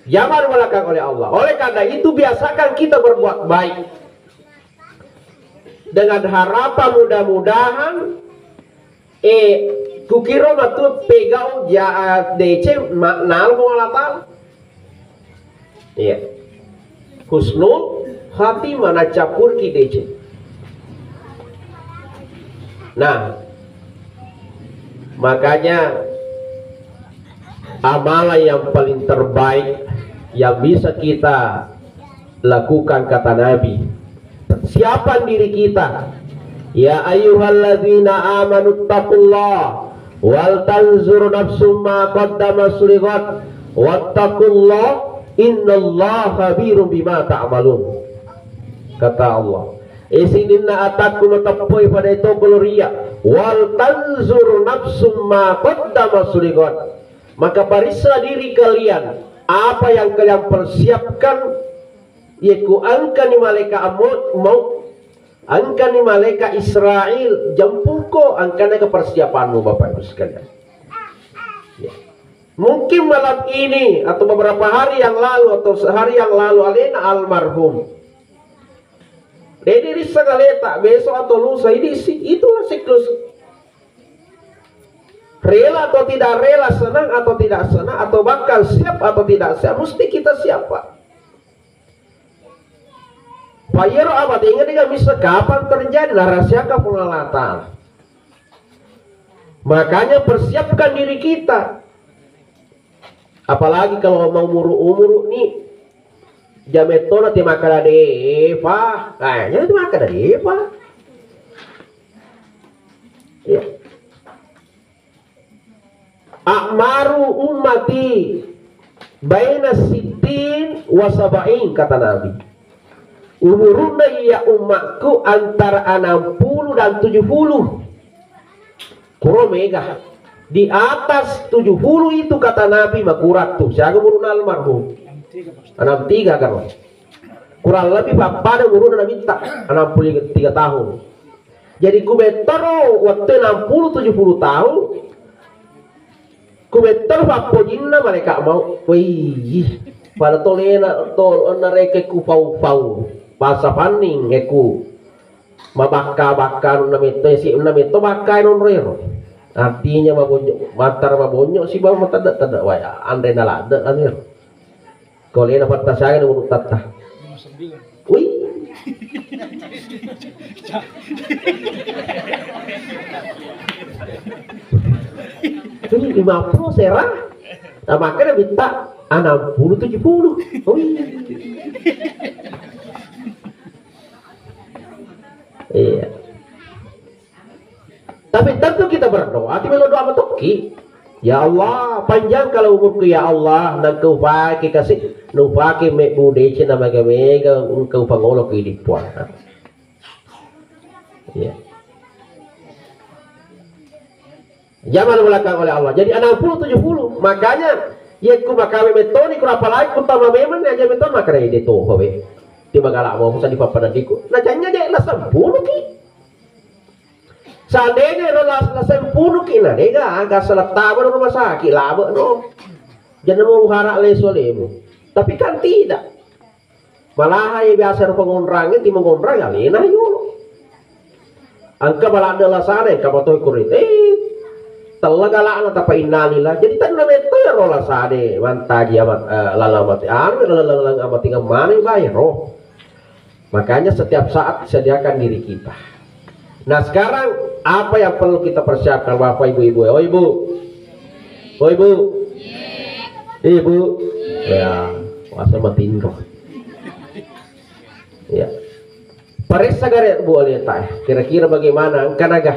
Jangan belakang oleh Allah. Oleh karena itu, biasakan kita berbuat baik. Dengan harapan mudah-mudahan, eh, kukiro matu pegau ja-, deceng ma-, nalmo Allah Ta'ala. Iya. Husnul khatimah, nacappurki deceng. Nah, makanya amalan yang paling terbaik yang bisa kita lakukan, kata Nabi, persiapan diri kita. Ya ayyuhalladzina amanu taqullaha wal tanzur nafsum ma qaddamat lighat wattaqullah innallaha khabirum bima ta'malun. Kata Allah, isininna atakku mateppoi pada itu keluria, wal tanzur nafsum ma qaddamat lighat. Maka periksa diri kalian, apa yang kalian persiapkan, yaiku engkani malaikat maut, maut, engkani malaikat Israel, jemputko, engkana ke persiapanmu, Bapak Ibu sekalian. Ya. Mungkin malam ini atau beberapa hari yang lalu atau sehari yang lalu alena almarhum Jadi risseng aleta, besok atau lusa, ini isi, itulah siklus. Rela atau tidak rela, senang atau tidak senang, atau bahkan siap atau tidak siap, mesti kita siap, Pak. Pak, iyaro amatengnge de' gaga misseng kapan terjadi, narahasiakan Puang Allah Ta'ala. Makanya persiapkan diri kita. Apalagi kalau mau umuru-umuru nih, jamettona te makkeda de'pa. Nah, jadi te makkeda de'pa. Ya. A'maru ummati baina sittin wa sab'in, kata Nabi. Umurunna iya ummakku antara enam puluh dan tujuh puluh. Kuro mega. Di atas tujuh puluh itu, kata Nabi, makurang tu. Siaga umuruna almarhum? Enam tiga kan. Kurang lebih pappada umuruna Nabitta, enam puluh tiga tahun. Jadi ku bettoro wettu enam puluh tujuh puluh tahun, ku bettoro pappojinna malaika' maut. Wih, pada tolena to narekko ku pau-pau. Basa panning eku mabakka-bakka anunna metto, isi anunna metto bakka nonro ero. Artinya mabonyo, mattara mabonyo sibawa matedde-tedde wae. Anre naladde anu ero. Ko lena pattasangi nomor tatta. Wih. Ini lima puluh sera. Nah, makanya minta enam puluh tujuh puluh. Wih. Iya. Tapi tentu kita berdoa, tapi melo doa metokki. Ya Allah, panjangkanlah umurku ya Allah, nangka upake kasi, nupake mebbu deceng na mega-mega, engka upangolo ku idi Puang. Iya. Jamal belakang oleh Allah. Jadi enam puluh tujuh puluh. Makanya, yekku makawe metoni, kurang apalagi ku tama memang aja metoni, makanya ide toho we. Di magala mau, usah di papadan diku. Nah, jadinya dia lah sepuluh ki. Seandainya ro las-, las sempunu ki na, dega, aga selettaba rumah sakit, labe no. Jadi mau harap leso lemu. Tapi kan tidak. Malahan ya biasa ro pengonrang, itu mengonrang alena yolo. Angka balada lasana, angka matoi kurit. Eh, tella galakna tapa innalillah. Jadi tanna metto ya ro lasane, mantaji amat, eh, lalang mati. Anu, lalang, lalang, lalang mati ngemane bae ro. Makanya setiap saat sediakan diri kita. Nah, sekarang apa yang perlu kita persiapkan, Bapak, Ibu, Ibu? Oh, Ibu. Oh, Ibu. Ibu. Ya, masa matinro. Ya. Paressa gare, Bu, aleta. Kira-kira bagaimana? Engka naga.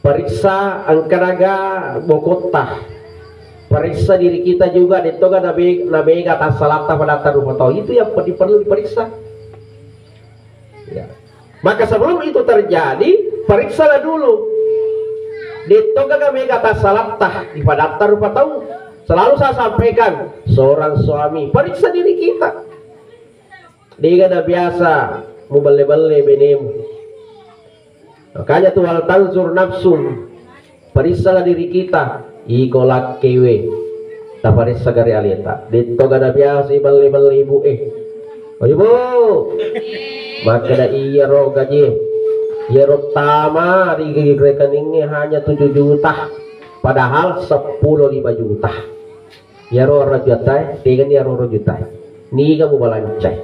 Pariksa engka naga bokotta. Pariksa diri kita juga, dettoga nabe-, namega tassalatta pada rupa tau. Itu yang pe-, perlu diperiksa. Ya. Maka sebelum itu terjadi, periksalah dulu. Dettoga namega tassalatta di padatta rupa tau. Selalu saya sampaikan, seorang suami, periksa diri kita. Dega na biasa mubelle-belle benemu. Makanya tu, wal tanzur nafsum, parissalah diri kita, iko lakkewe, taparessa gare aleta. Dettoga na biasa ibelle-belle ibu e. Oh, Ibu, makkeda iyaro gaji, iyaro tama ri rekeningnge hanya tujuh juta, padahal seppulo lima juta. Iyaro areng jutae, tegani iyaro areng jutae. Niga mubalancai.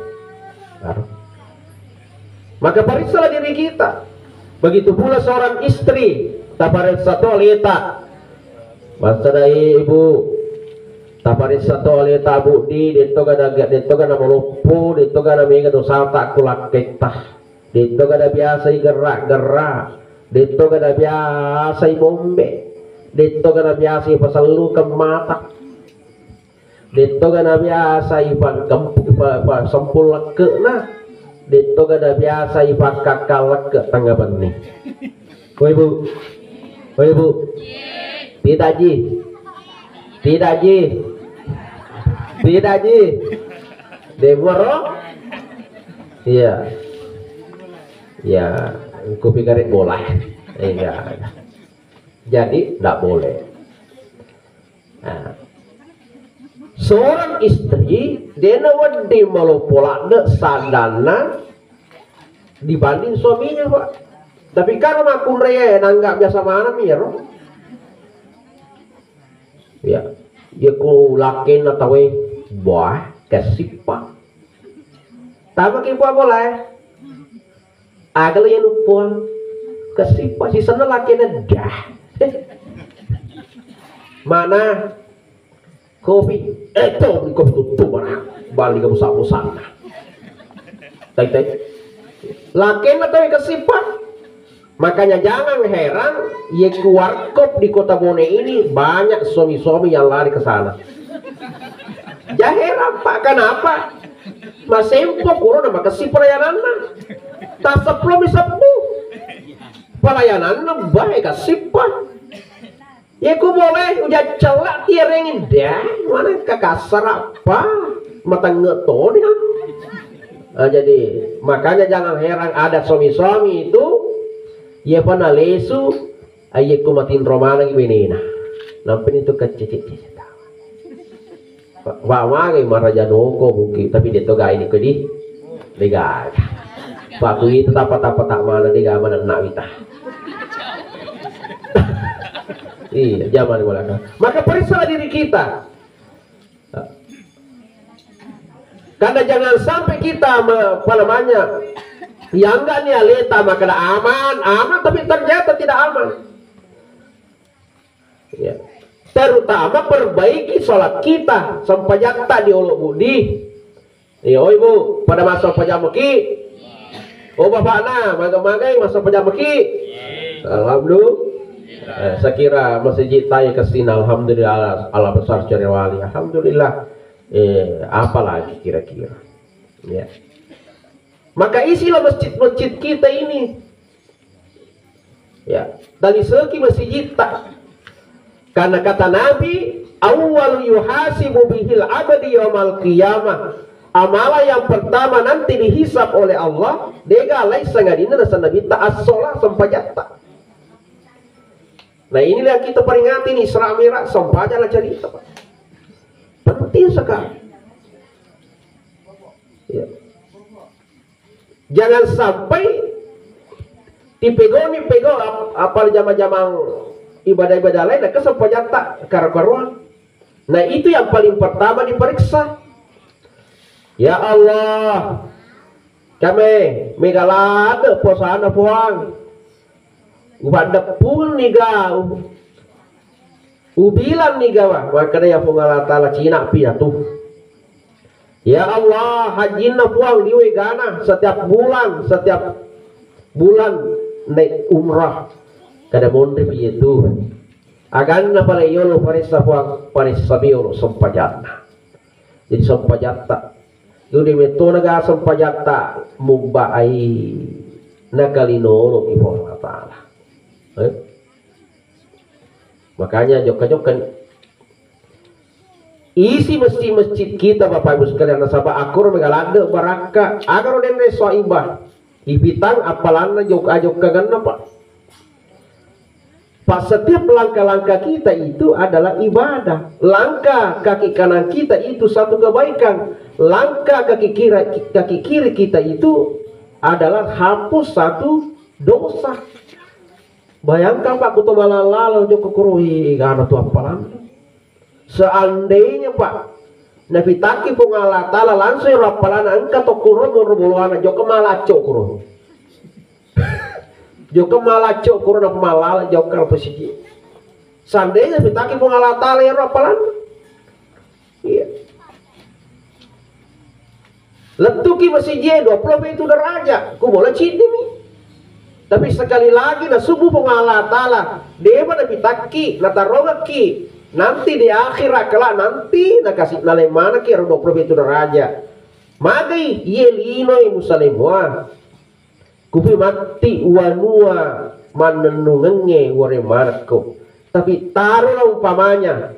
Aro. Maka parissalah diri kita. Begitu pula seorang istri, taparessa to aleta. Maksudna, eh, Ibu, taparessa to aleta, Bu, di, dettoga na, dettoga na maloppo, dettoga na mega dosata ku lakketta. Dettoga na biasa igerra-gerra, dettoga na biasa ibombe, dettoga na biasa ipasellukeng mata, dettoga na biasa ipa-, ipa-, ipasempul lekke'na, dettoga na biasa ipakkakkal lekke' tengnga benni. Ko Ibu, ko Ibu, tidak ji, tidak ji, tidak ji. Demuaro? Iya. Ya, kupikir bola. Iya. Jadi, ndak boleh. Nah. Seorang istri, dena wedding maloppo ladde sadanna, dibanding suaminya, Pak. Tapi kalau makkunrai, eh, nangga biasa mana mi ro. Ya, dia ku lakenna tawe, wah, kasippa. Tama ki pua bola, eh. Aga lo ya lupa. Kasippa, si sana lakenna dah. Mana? Kopi, eh, to, kopi tuttu mana? Bali kamu sapu sana. Tai, tai. Lakenna tawe kasippa. Makanya jangan heran, ye ku warkop di Kota Bone ini banyak suami-suami yang lari ke sana. Ja heran, Pak, kenapa? Masempo kuro na makasippa pelayananna. Tak sepuluh mi sepuluh. Pelayananna baik kasippa. Iyaku boleh udah celak tiareng dah, mana kakasar apa? Matang toni. Ah, jadi makanya jangan heran ada suami-suami itu, iya pana lesu, ayeku matinro maneng benena. Nampen itu kecil-kecil. Pak, Pak, magai maraja noko mungkin, tapi dia togai ni kedi. Dega. Pak, kui itu tapa-tapa tak mana dega mana nak wita. Iya, zaman belakang. Maka periksalah diri kita. Karena jangan sampai kita me- apa namanya, yang enggak nih aleta maka aman, aman tapi ternyata tidak aman. Ya. Terutama perbaiki sholat kita, sempajatta di olo budi. Ya, oh ibu, pada masa pajamaki. Oh bapakna, maga-magai masa pajamaki. Alhamdulillah. Eh, saya kira masjid taya kesina, alhamdulillah, Allah besar cari wali. Alhamdulillah. Eh, apalagi kira-kira. Ya. Maka isilah masjid-masjid kita ini. Ya, taliseki masijitta. Karena kata Nabi, awwalu yuhasibu bihil abdi yaumal qiyamah. Amalan yang pertama nanti dihisab oleh Allah, dega lain sangadinna nasa Nabi ta as-sholah sempajatta. Nah inilah yang kita peringati nih Isra Mi'raj sempajatta cerita Pak. Penting sekali. Ya. Jangan sampai dipegoni pego ap- apal jama-jamang ibadah-ibadah lain, nah, kesempajatta karu-karuan. Nah, itu yang paling pertama diperiksa. Ya Allah, kami megalade posana puang. Upaddeppung niga u- ubilang niga wa, makkeda ya Puang Allah Ta'ala cina pi atu. Ya Allah, hajinna Puang liwe gana setiap bulan, setiap bulan naik umrah. Kada monri pi itu. Aganna pale yolo paressa Puang, paressa biolo sempajanna. Jadi sempajatta. Yudi metona ga sempajatta mubba ai nakalinolo ki Puang Allah Ta'ala. Eh? Makanya jokka-jokka isi masjid-masjid kita Bapak Ibu sekalian nasaba akkoro mega ladde barakka agaro denre soibah ipitang appalanna jokka-jokkanganna Pak. Pak, setiap langkah-langkah kita itu adalah ibadah. Langkah kaki kanan kita itu satu kebaikan. Langkah kaki kiri, kaki kiri kita itu adalah hapus satu dosa. Bayangkan Pak, kuto malallalo jokka kuro, ih, gana tu appalang. Seandainya Pak, napitaki Puang Allah Ta'ala langsung ro appalana engka to kuro moro boloana jokka malacco kuro. Jokka malacco kuro na malala jokka ro pesiji. Seandainya napitaki Puang Allah Ta'ala ya ro appalana. Iya. Lettuki masijie dua puluh pitu derajat, ku bola ciddimi. Tapi sekali lagi nasubbu Puang Allah Ta'ala, dewa napitakki, natarongekki, nanti di akhirat kelak nanti nakasi nalemanaki ero dua puluh pitu derajat. Magai, iye linoi musalem wa. Kupi matti wanua mannennungengnge wore manekko. Tapi taruhlah umpamanya,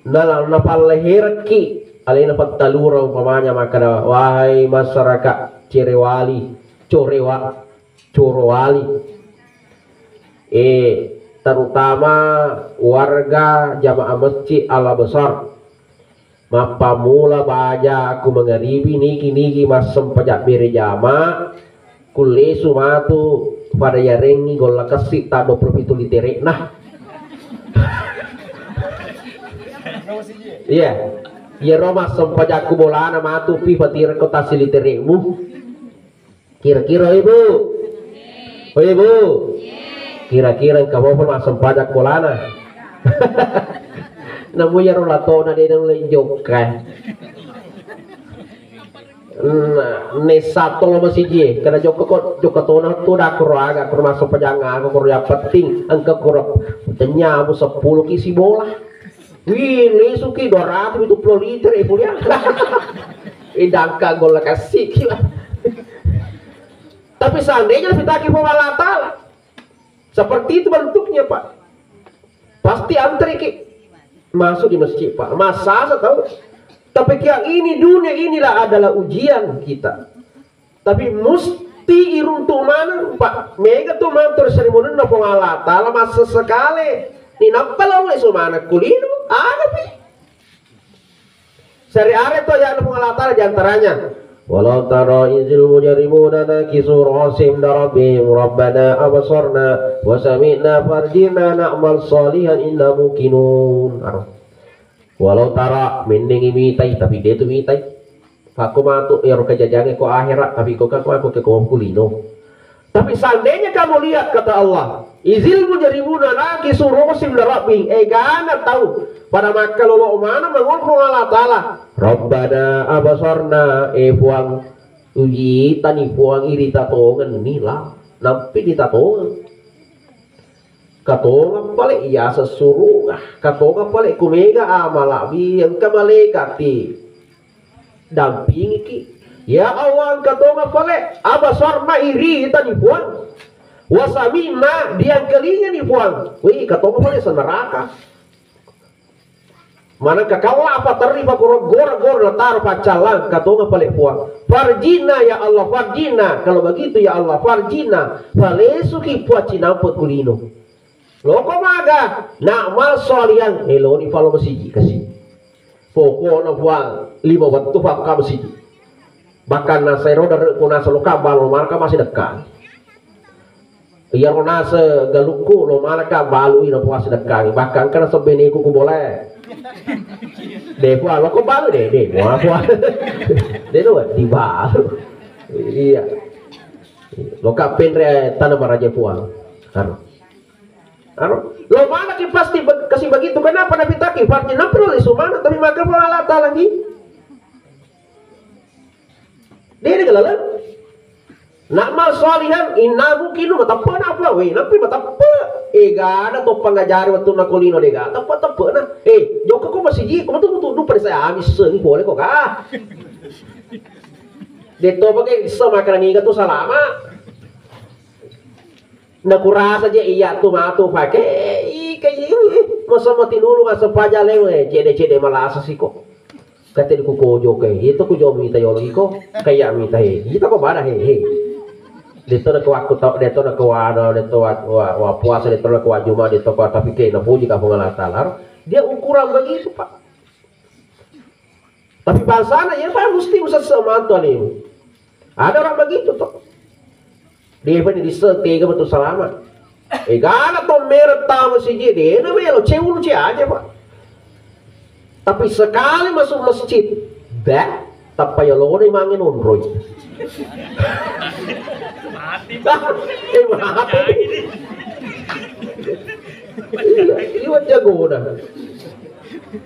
Nala-, napalleherekki alena pattalura umpamanya makkeda, wahai masyarakat Cerewali, Corewa-, Corowali, eh, terutama warga jamaah masjid Al Besar, mappammula baja ku mangaribi nigi-nigi massempajang bere jama, Kullesu matu pada yarengngi golla kessi ta dua puluh pitu litere'na. Iya. Iyaro massempajakku bolana matu pi patirekko tassi litere'mu. Kira-kira, Ibu? Oh, Ibu? Kira-kira engka mopa massempajak bolana? Namu iyaro latona de' naulle jokka. Nah, nessa tolo masiji, karena jokka ko, jokka tona tu dah kuro aga, kuro massempajang aga, kuro yang penting engka kuro tenyamu seppulo ki sibola. Wih, lesuki dua ratus pitu puluh liter, eh, kuliah. Idangka golla kassi ki lah. Tapi seandainya fitaki Puang Allah Ta'ala, seperti itu bentuknya, Pak. Pasti antri ki masuk di masjid, Pak. Masa saya tahu. Tapi kia ini dunia inilah adalah ujian kita. Tapi musti iruntu maneng, Pak. Mega tu maneng ri sarimunenna Puang Allah Ta'ala massesekale. Ni nappa lalle su maneng kulino. Ada pi. Sari are to ya Puang Allah Ta'ala di antaranya. Walau tara izil mujrimuna nakisu ru'usihim inda rabbihim rabbana absarna wa sami'na farji'na na'mal salihan inna muqinun. Aro. Walau tara, mennengngi mitai, tapi de' tu mitai. Pakko matu ero kejadian ko akhirat, tapi ko ka ko ke ko kulino. Tapi seandainya kamu lihat, kata Allah, izil mujrimuna nakisu ru'usihim inda rabbihim, egana tau pada makkalolo maneng mangolo Puang Allah Ta'ala. Rabbana absarna, eh Puang, ujitani Puang, irita tongenni lah, nampi dita tongeng. Katonga pale iyaseng surunga, katonga pale kumega amalabi engka malaikati dampingiki. Ya Allah, engka tonga pale abasarna iritani Puang. Wasami'na diangkalingani Puang. Wih, katonga pale seneraka. Manengka kalla apa terri pakuro gora-gora nataro paccallang, katonga pale Puang. Farji'na ya Allah, farji'na. Kalau begitu ya Allah, farji'na. Falesuki Puang cinampe kulino. Loko maga, na'mal sholihan, eloni palo masiji kasi. Pokokna Puang, lima wettu fakka masiji. Bahkan nasai roda re kuna seloka balo marka masih dekat. Iyaro nase galukku lo manaka balui na puas dekkangi. Bahkan kana sebbeneku ku boleh. De Puang, lo ko balu de, de Puang, Puang. De lo di balu. Iya. Lo ka penre tanah maraja Puang. Anu. Anu, lo mana ki pasti be-, kasih begitu. Kenapa Nabi taki? Farji nampi lo lisu mana, tapi maka Allah Ta'ala ki. Dede galala. Na'mal sholihan inna muqinun, mateppe na apa? Weh, nampi mateppe. Eh, gana to pangajari wettunna kulino dega. Teppe-teppe na. Eh, jokka ko masiji, ko metu tudu pada saya amis seng boleh ko ka. Detto pakai bisa makan niga tu salama. Nakurasa je iya tu matu pake, ih, kayak ini, masa mati dulu, masa paja lewe, cede-cede malasa siko. Kate ku kojo ke, itu ku jo mita yolo iko, kayak mita he, kita ko bada he, he. Deto na ko aku tau, deto na ko wano, deto wa, wa, wa puasa, deto na ko wa juma, deto ko tapi ke na puji ka Puang Allah Ta'ala. Dia ukuran begitu, Pak. Tapi bangsana, iya, Pak, mesti usah semantu alemu. Ada orang begitu, toh. Dia pun bisa tega betul selamat. Eh, gana to merek tahu masjid, dia na melo, cewek lucu aja, Pak. Tapi sekali masuk masjid, dah, tappa yolone mangen onroi. Mati. Eh, mati. Iya, iya, jago dah.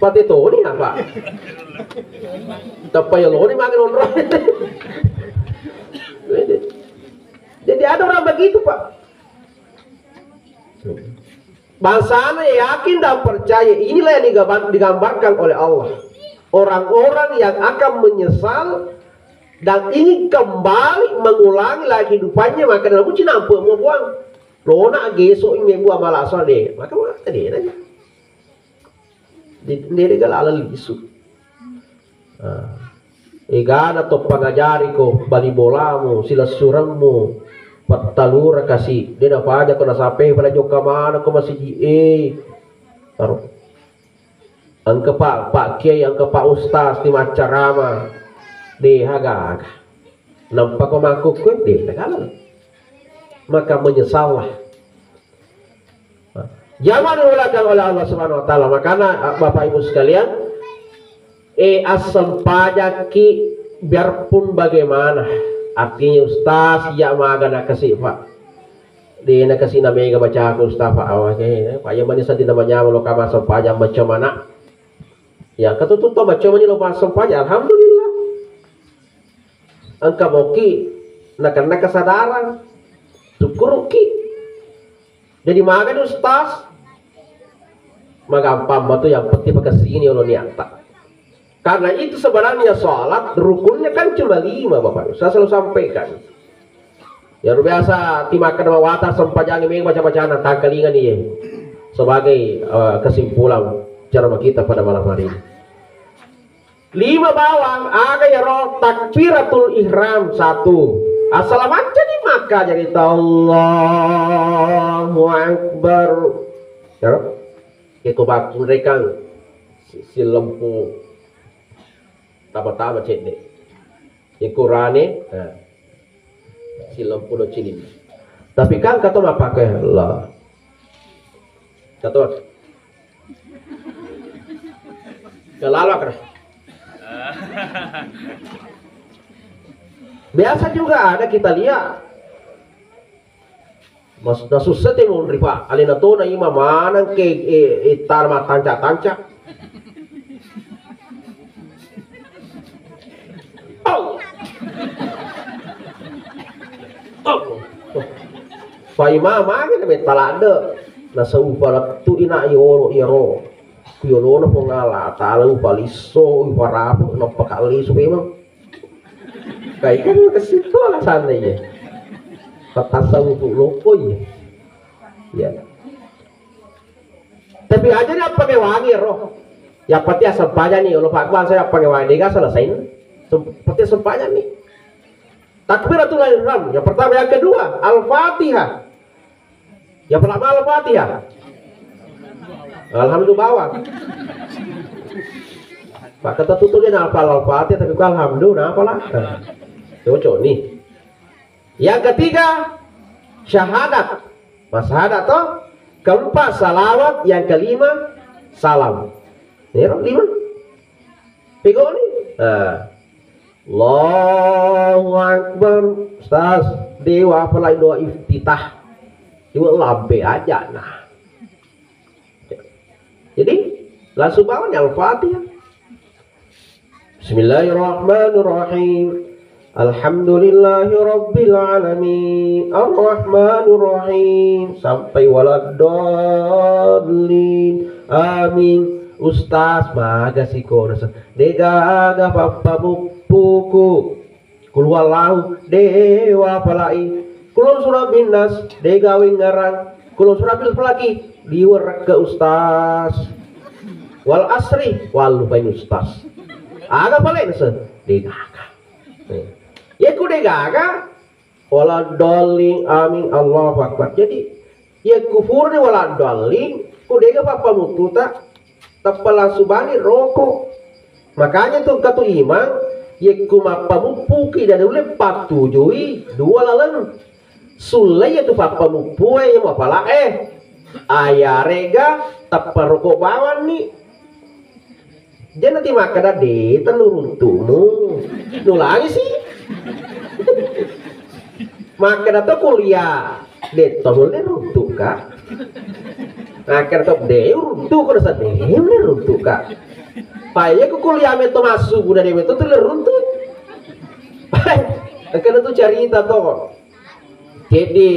Pate toni apa? Tappa yoloni mangen onroi. Jadi ada orang begitu, Pak. Bangsana yakin dan percaya, inilah yang digambar-, digambarkan oleh Allah. Orang-orang yang akan menyesal dan ingin kembali mengulangi lagi hidupannya, maka dalam uji nampak mau buang. Lona geso ini buang malah soal deh. Maka mau tadi aja. Di, nere ga laleng lisu. Ah. Egana to pangajari ko bali bolamu, silessuremmu, pattalura kasi, de napaja ko nasape pada jokka mana ko masiji e. Taro. Engka pak, pak kiai, engka pak ustaz ti maccarama. De haga-haga. Nampa ko makkukku, de, de kala. maka menyesallah. Jangan diulakan oleh Allah Subhanahu wa Ta'ala. Makanya, Bapak Ibu sekalian, eh, assempajakki biarpun bagaimana. Artinya, Ustaz, iya maga nakasi, Pak. De' nakasi na mega bacaku, Ustaz, Pak. Awake, Pak, iya mani seddi namanya lo kama sempajang macam mana. Ya, katutu to macam mani lo pas sempajang. Alhamdulillah. Engka moki nakenna kesadaran. Syukuruki. Jadi, magani Ustaz, magampang matu, yang penting pakessingini olo niatta. Karena itu sebenarnya sholat rukunnya kan cuma lima, Bapak. Saya selalu sampaikan. Ya, luar biasa, timakkeda mawata sempajangi meng baca-bacana, tangkalinga ni, ye. Sebagai, eh, kesimpulan ceramah kita pada malam hari ini. Lima bawang, aga iyaro takbiratul ihram, satu. Asala maccani makka jadi Allahu Akbar. Iyaro, iko bakkunrekang si-, silempu tama-tama cedde. Iko rane, nah. Silempu do cilin. Tapi kan kato mappake Allah. Kato. Kelalak dah. Biasa juga ada kita lihat. Mas, nasussa te monri, Pak. Alena tona ima maneng ke, eh, eh, tar mattanca-tanca. Oh. Oh. Paima magi na metta ladde. Nasaupa lettu ina yolo yero. Ku yolona Puang Allah Taala upa lisso, upa rapu, nappa kallisu memang. Kai kan kesitu alasannya iya. Patasau untuk loko iya. Ya. Tapi aja ni apa kewangi roh. Yang penting asal pajani, Allah Akbar, saya apa kewangi, dia selesai. Sem-, penting asal pajani. Takbiratul ihram, yang pertama, yang kedua, Al-Fatihah. Yang pertama Al-Fatihah. Alhamdulillah bawang. Maka tertutup dia napa Al-Fatihah, tapi kok Alhamdulillah, napa lah? Nah, cocok nih. Yang ketiga, syahadat. Mas syahadat toh. Keempat, salawat. Yang kelima, salam. Ini roh lima. Pegoni. Nah. Allahu Akbar. Ustaz, dewa apalagi doa iftitah. Cuma lampe aja nah. Jadi, langsung bawanya Al-Fatihah. Bismillahirrahmanirrahim. Alhamdulillahirabbil alamin. Arrahmanirrahim. Sampai waladdallin. Amin. Ustaz, maga sikono. Degaga pappamuppuku. Qul huwallahu, dewa palai. Qul a'udzu birabbin nas, dega wengngerang. Qul a'udzu birabbil falaqi, liwerekke ustaz. Wal asri, wallupai ustaz. Aga pale nase, degaga. Eh. Ye ku degaga, waladdallin, amin, Allahu Akbar. Jadi, Yekku furani waladdallin, ku dega pappamuttuta, tappa langsung bani roko. Makanya tu engka tu imang, yekku mappamuppuki dan ulle pattujui dua laleng. Sulle iya tu pappamuppue iya mapala eh. Ayarega tappa roko bawanni. Jana ti makkeda, "De, tellu runtu'mu." Nulangi si. Makkeda to kuliah, "De, to nulle runtu'ka." Makkeda to, "De, runtu'ku nasa de, nulle runtu'ka." Paye ku kuliah metto massu, buda de metto tulle runtu'. Makkeda tu carita to. Jadi,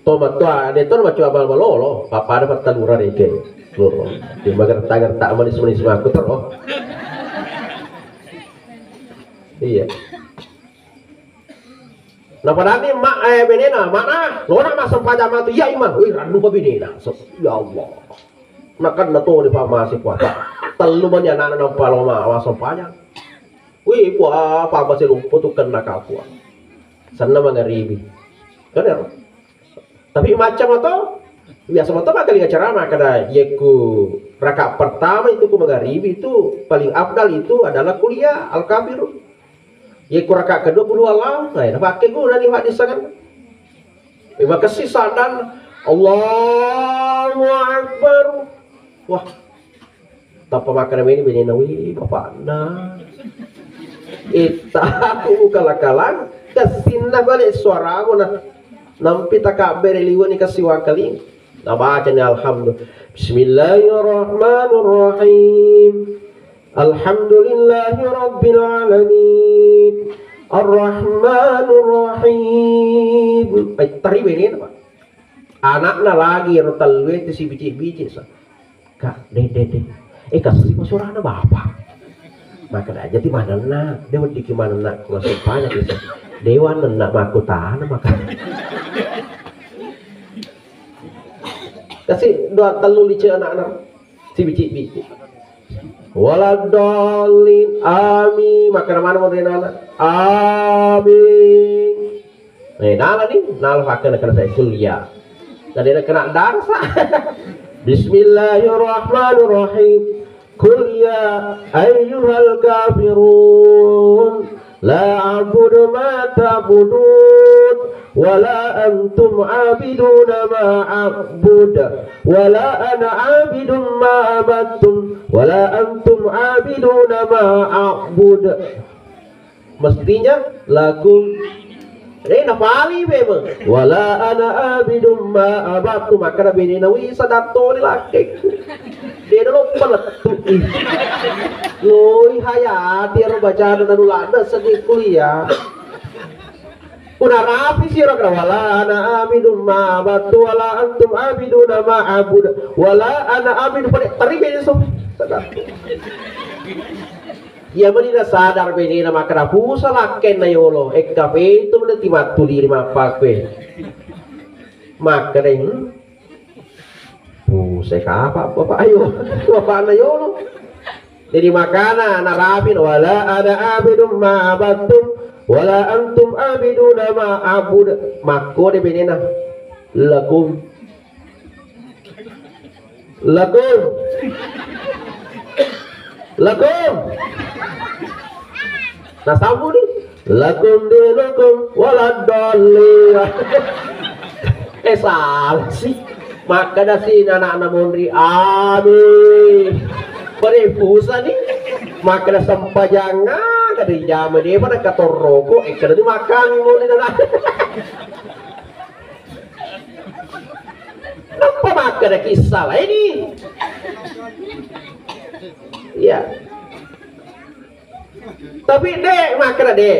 to mattoa, de to maccoa mal-, malolo, pappada pattalura reke. Loro. Di magerta-gerta manis-manis maku terus. Iya. Nah, padahal ni mak, eh, benena, mana? Lona masempajang matu, iya imang. Wih, randu pa benena. So, ya Allah. Nakan na to di pamasi kuata. Tellu mani anak nampa loma masempajang. Wih, pua, pamasi lumpu tu kena kapua. Senna mangaribi. Kan ya? Tapi macam atau biasa atau bakal acara mah kada yekku rakaat pertama itu ku mangaribi itu paling afdal itu adalah kuliah Al-Kafirun. Yekku rakaat kedua qul huwallah, nah, pakai guna nih hadis kan. Eh, makessing saddanna. Allahu Akbar. Wah. Tappa makkeda meni benena, "Wih, bapakna. Itta aku kala-kalang, kessinna bale suaraku na. Nampi takabbere liwani kessiwakaling." Nabacani alhamdulillah. Bismillahirrahmanirrahim. Alhamdulillahi rabbil alamin. Arrahmanirrahim. Eh, teri benena, Pak. Anakna lagi ero tellue tu sibici-bici sa. Kak, dek, dek, dek. Eh, kasih suarana bapak. Maka aja ti manenna, dia wedding ki manenna, masuk banyak itu. Dewan nenna makutana maka. Kasih doa telu lice anak-anak. Sibici-bici. Waladdallin. Amin. Makkeda mana modena? Amin. Eh, nala ni, nala pakai nak kena saya kuliah. Tadi nak kena darsa. Bismillahirrahmanirrahim. Qul ya ayyuhal kafirun. La a'budu ma ta'budun, wa la antum 'abiduna ma a'bud, wa la ana 'abidun ma 'abadtum, wa la antum 'abiduna ma a'bud. Mestinya lakum. Eh, napali memang. Wa la ana 'abidun ma 'abadtum, makkeda benena, "Wih, sadatto ni lakkekku." Dia dulu peletu. Loi hayati ero bacana nanu lada sedih kuliah. Puna rapi siro kena, "Wala ana 'abidun ma 'abadtu, wala antum 'abiduna ma a'bud, wala ana 'abidun," pada teri beso. Iya meni nasadar benena makkeda pusa lakkenna yolo, ekka fetu mena timattuli ri mappakue. Makkeda, hmm? Pusai kapa bapak ayo, bapakna yolo. Jadi makana narapin, "Wala ana 'abidum ma 'abadtum, wala antum 'abiduna ma a'bud." Makkode benena, "Lakum, lakum, lakum." Nasambung ni, "Lakum dinukum waladdallin." Eh, salah sih. Makkeda si anakna monri, "Amin." Pare pusa ni. Makkeda sempajang, ah, kada jama de pada katorroko, eh, kada dimakan monri anak. Napa makkeda kisah lain ni? Iya. Tapi de makkeda de,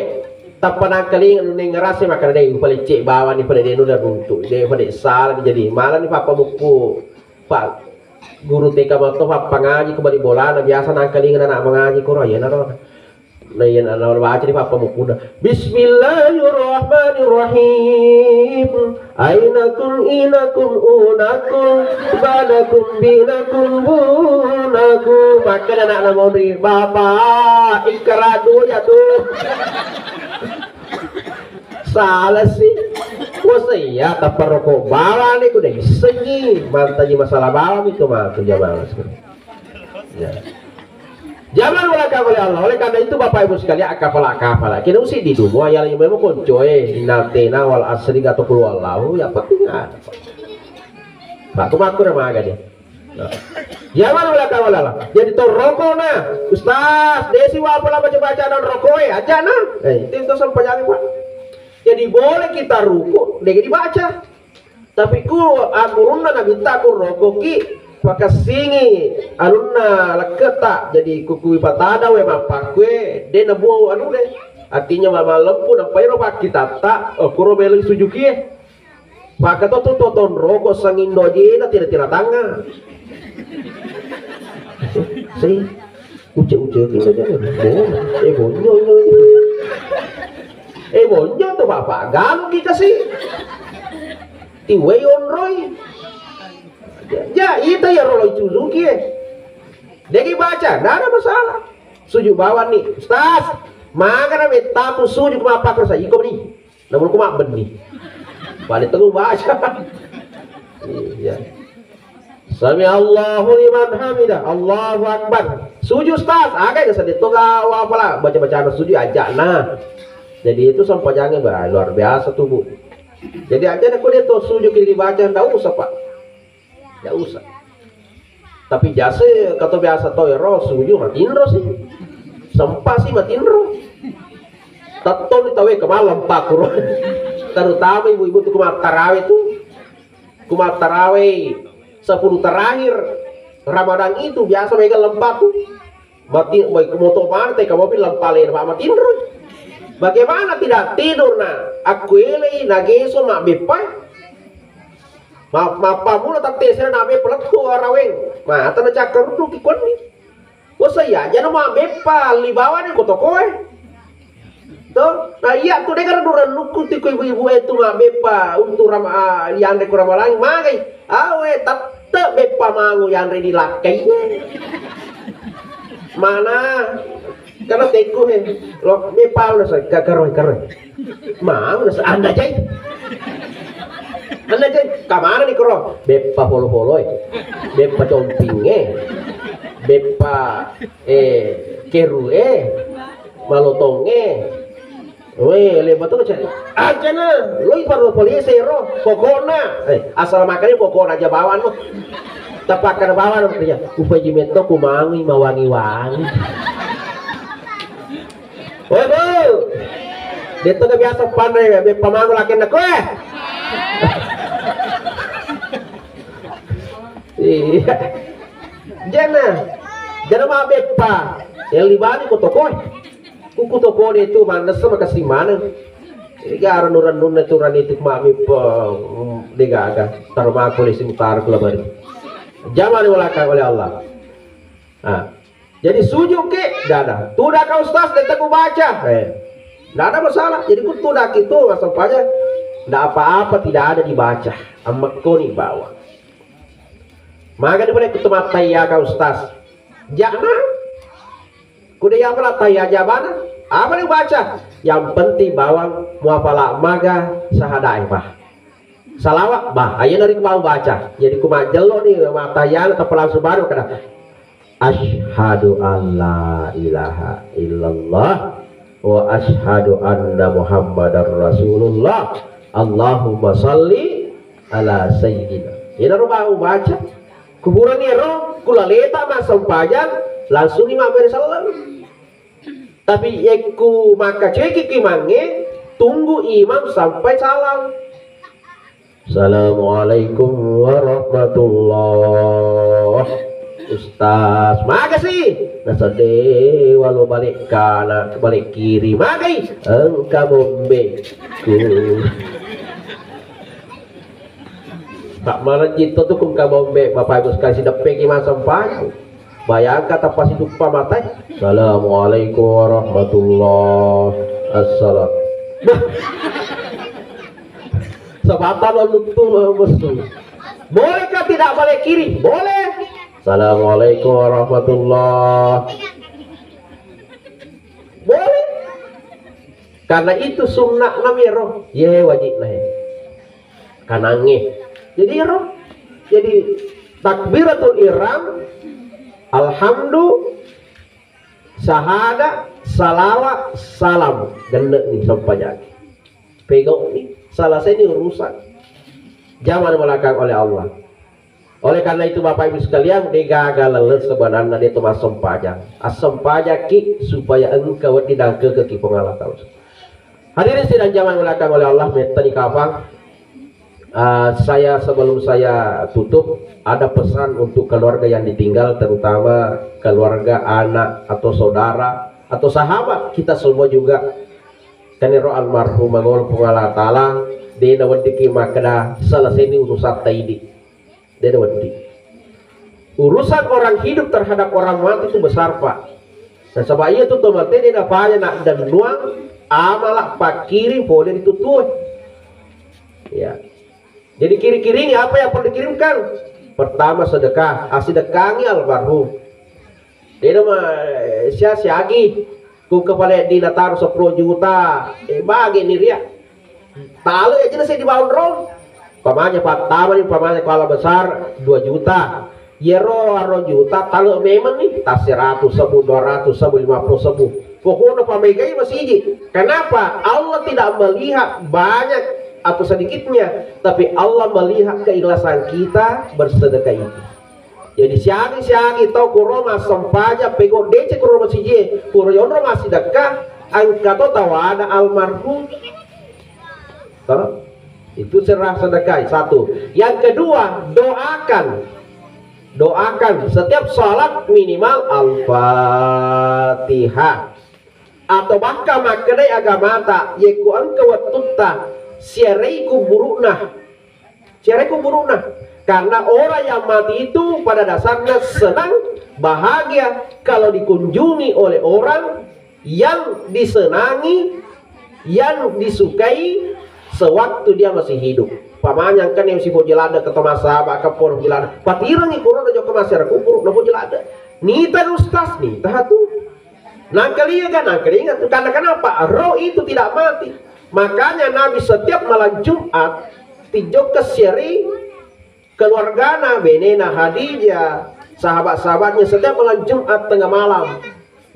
tappa nangkalinga nuneng ngerasa makkeda de, palecce bawani pada de nuda runtu, de pada salah jadi malah ni papa mukku, Pak Guru T K Mato papa ngaji kembali bolana biasa nangkalinga anak mengaji koro ya naro. Nah, iya, nah, baca di papa mukuna. Bismillahirrahmanirrahim. Ainakum inakum unakum banakum binakum bunakum. Makkeda anakna monri, "Bapak, ikra dua ya tuh." Salah sih. Wah, saya tak perokok bawang nih, kuda isengi. Mantaji masalah bawang itu mah tuh jamaah. Ya. Jangan melangkah oleh Allah. Oleh karena itu, Bapak Ibu sekalian, akapala-akapala. Kena usi di dunia yang memang koncoe, innal tena wal asri atau keluar lahu, ya penting ada. Pak, aku maku udah maga dia. Nah. Jangan melangkah oleh Allah. Jadi to rokok nah, Ustaz, desi wa pala baca-baca dan rokok eh, aja nah. Eh, itu, itu sampai jangan, Pak. Jadi boleh kita ruku, dia dibaca. Tapi ku agurunna nabitta ku rokoki pakessingi anunna lekketa, jadi kukui patada we mappakkue de nabuang anu de. Artinya malempu nappa ero pakkitatta, oh, kuro melo sujukie. Pakkato tu toton roko sangindo ajena tira-tira tangnga. Sih. Ucek-ucek itu aja. Boh, eh, bonyo, bonyo. Eh, bonyo tuh bapak, galu kita sih. Tiwei onroi. Ya, itu ya roloi Suzuki eh. Dia baca, nggak ada masalah. Sujud bawah nih, Ustaz. Maka na mettaku sujud ke bapak saya, iko nih. Namun ku mabbenni. Balik tengah baca. Iya. Sami Allahu liman hamidah. Allahu Akbar. Sujud, Ustaz. Aga ya sedih tuh gak apa lah. Baca-baca sujud aja nah. Jadi itu sempajangnya, bah, luar biasa tuh, Bu. Jadi aja ko dia to suju ki dibaca, ndak usah, Pak. Ndak usah. Tapi jase kato biasa to ero suju matinro sih. Sempa sih matinro. Tetto ni tawe kemalam pakuro. Terutama ibu-ibu tuh kumat tarawih tuh. Kumat tarawih sepuluh terakhir Ramadan itu biasa mega lempa tuh. Mati, moto mana teka mobil lempa lena, Pak, matinro. Bagaimana tidak tidur, nah? Aku elei nageso mabbeppa. Ma, mappamula tattesena nabe pelettu araweng. Mata na cakkaruddu ki konni. Wasa iya jana mabbeppa libawa ni ko tokoe. To, na iya tu dega rennu-rennukku tu ko ibu-ibu e tu mabbeppa untuk ram, ah, yanre ko ramalangi magai. Awe tette beppa mangu yanre di lakkai. Mana? Karena teku he. Lo beppa udah sa ka-, karoi, karoi. Mau udah sa anda jai. Anda jai. Kamana ni koro? Beppa polo-polo e. Beppa comping e. Beppa eh keru e. Malotongnge. Weh, lepa tu cari. Aja na, lo iparo polisi ro, pokokna. Eh, asal makannya pokokna aja bawang lo. Tapakan bawang lo kerja. Upaji metto kumangi mawangi-wangi. Woi, Bu. Detto ke biasa pandai, be pamangu lakenna koe. Iya. Jana. Jana mabbeppa. Yang libani ko tokoe. Kuku toko de tu manessa makasih maneng. Jadi garo nuran nunna turan itu mami pe, mm, degaga. Taruh mako lesi mutar kula bari. Jaman walakang oleh Allah. Ah. Jadi suju ke dada. Tuda ka ustaz de teku baca. Eh. Ndak ada masalah. Jadi ku tuda itu masuk aja. Ndak apa-apa tidak ada dibaca. Ammekko ni bawa. Maga di boleh kutu mattaiya ka ustaz. Jana. Kuda iya pala taiya jabana. Apa ni baca? Yang penting bawang muapala maga sahadae bah. Salawat bah. Ayo nari ku mau baca. Jadi ku majello ni mattaiya tapi langsung baru kada. Asyhadu an la ilaha illallah wa asyhadu anna Muhammadar Rasulullah. Allahumma salli ala sayyidina. Ina ro mau baca. Kuburan ero, kulaleta massempajang, langsung ni mabbere selleng. Tapi yekku makkacoki ki mange, tunggu imam sampai salam. Assalamualaikum warahmatullah. Ustaz, makasih. Nasadde walau balik kanan, balik kiri, magai engka bombeku. Tak malejjitto tu kung kabombe, Bapak Ibu sekalian, sideppeki massempajang. Bayangkan tapasi duppa matai. Assalamualaikum warahmatullah. Assalam. Bah. Sabata lo luttu lo messu. Bolehkah tidak balik kiri? Boleh. Assalamualaikum warahmatullah. Boleh. Karena itu sunnah namiro. Ye wajib nahe. Kanangnge. Jadi ro, jadi takbiratul ihram, alhamdu, sahada, salawat, salam. Genne ni sempajang. Pegau ni, selesai ni urusan. Jangan belakang oleh Allah. Oleh karena itu Bapak Ibu sekalian, de gaga lele sebenarnya de to massempajang. Assempajakki supaya engka wedding dangkekeki Puang Allah Ta'ala. Hadirin sidang jamaah muliakan oleh Allah, mettani kapang. Ah, saya, sebelum saya tutup, ada pesan untuk keluarga yang ditinggal, terutama keluarga, anak atau saudara atau sahabat kita semua juga. Kenero almarhum mangolo Puang Allah Ta'ala, de naweddiki makkeda selesai ni urusan taidi. De nawedding. Urusan orang hidup terhadap orang mati itu besar, Pak. Nasaba iya tu to mate de napaja naddennuang amala pakkiring pole ri tutue. Ya. Jadi kiri-kiring apa yang perlu dikirimkan? Pertama sedekah, asidekkangi almarhum. Dena ma sia siagi. Ku kepala dina taru seppulo juta. Eh, bagi ni ria. Talo aja nasi di bawang ro. Pamanya pattama ni pamanya kepala besar dua juta. Yero aro juta talo memang ni tas seratus sebu, dua ratus sebu, lima puluh sebu. Pokoknya pamegai masiji. Kenapa? Allah tidak melihat banyak atau sedikitnya, tapi Allah melihat keikhlasan kita bersedekah itu. Jadi siagi-siagi tau kuro massempajang pegau deceng kuro masijie, kuro yonro massidekka, engka to tawana almarhum. Toh? Itu serah sedekah satu. Yang kedua, doakan. Doakan setiap salat minimal Al-Fatihah. Atau bahkan makkedai agamata, yekko engka wettutta siarai kuburu'na. Siarai kuburu'na. Karena orang yang mati itu pada dasarnya senang, bahagia kalau dikunjungi oleh orang yang disenangi, yang disukai sewaktu dia masih hidup. Pamanya engkani sipoji ladde ke tomasa ba ke poro poji ladde. Patirangi kuro na jokka masih ada kubur na poji ladde. Nita ustaz, nita hatu. Nangkalinga kan, nangkalinga tu. Karena kenapa? Roh itu tidak mati. Makanya Nabi setiap malam Jumat tijokka siari keluargana, benena Khadijah, sahabat-sahabatnya setiap malam Jumat tengah malam.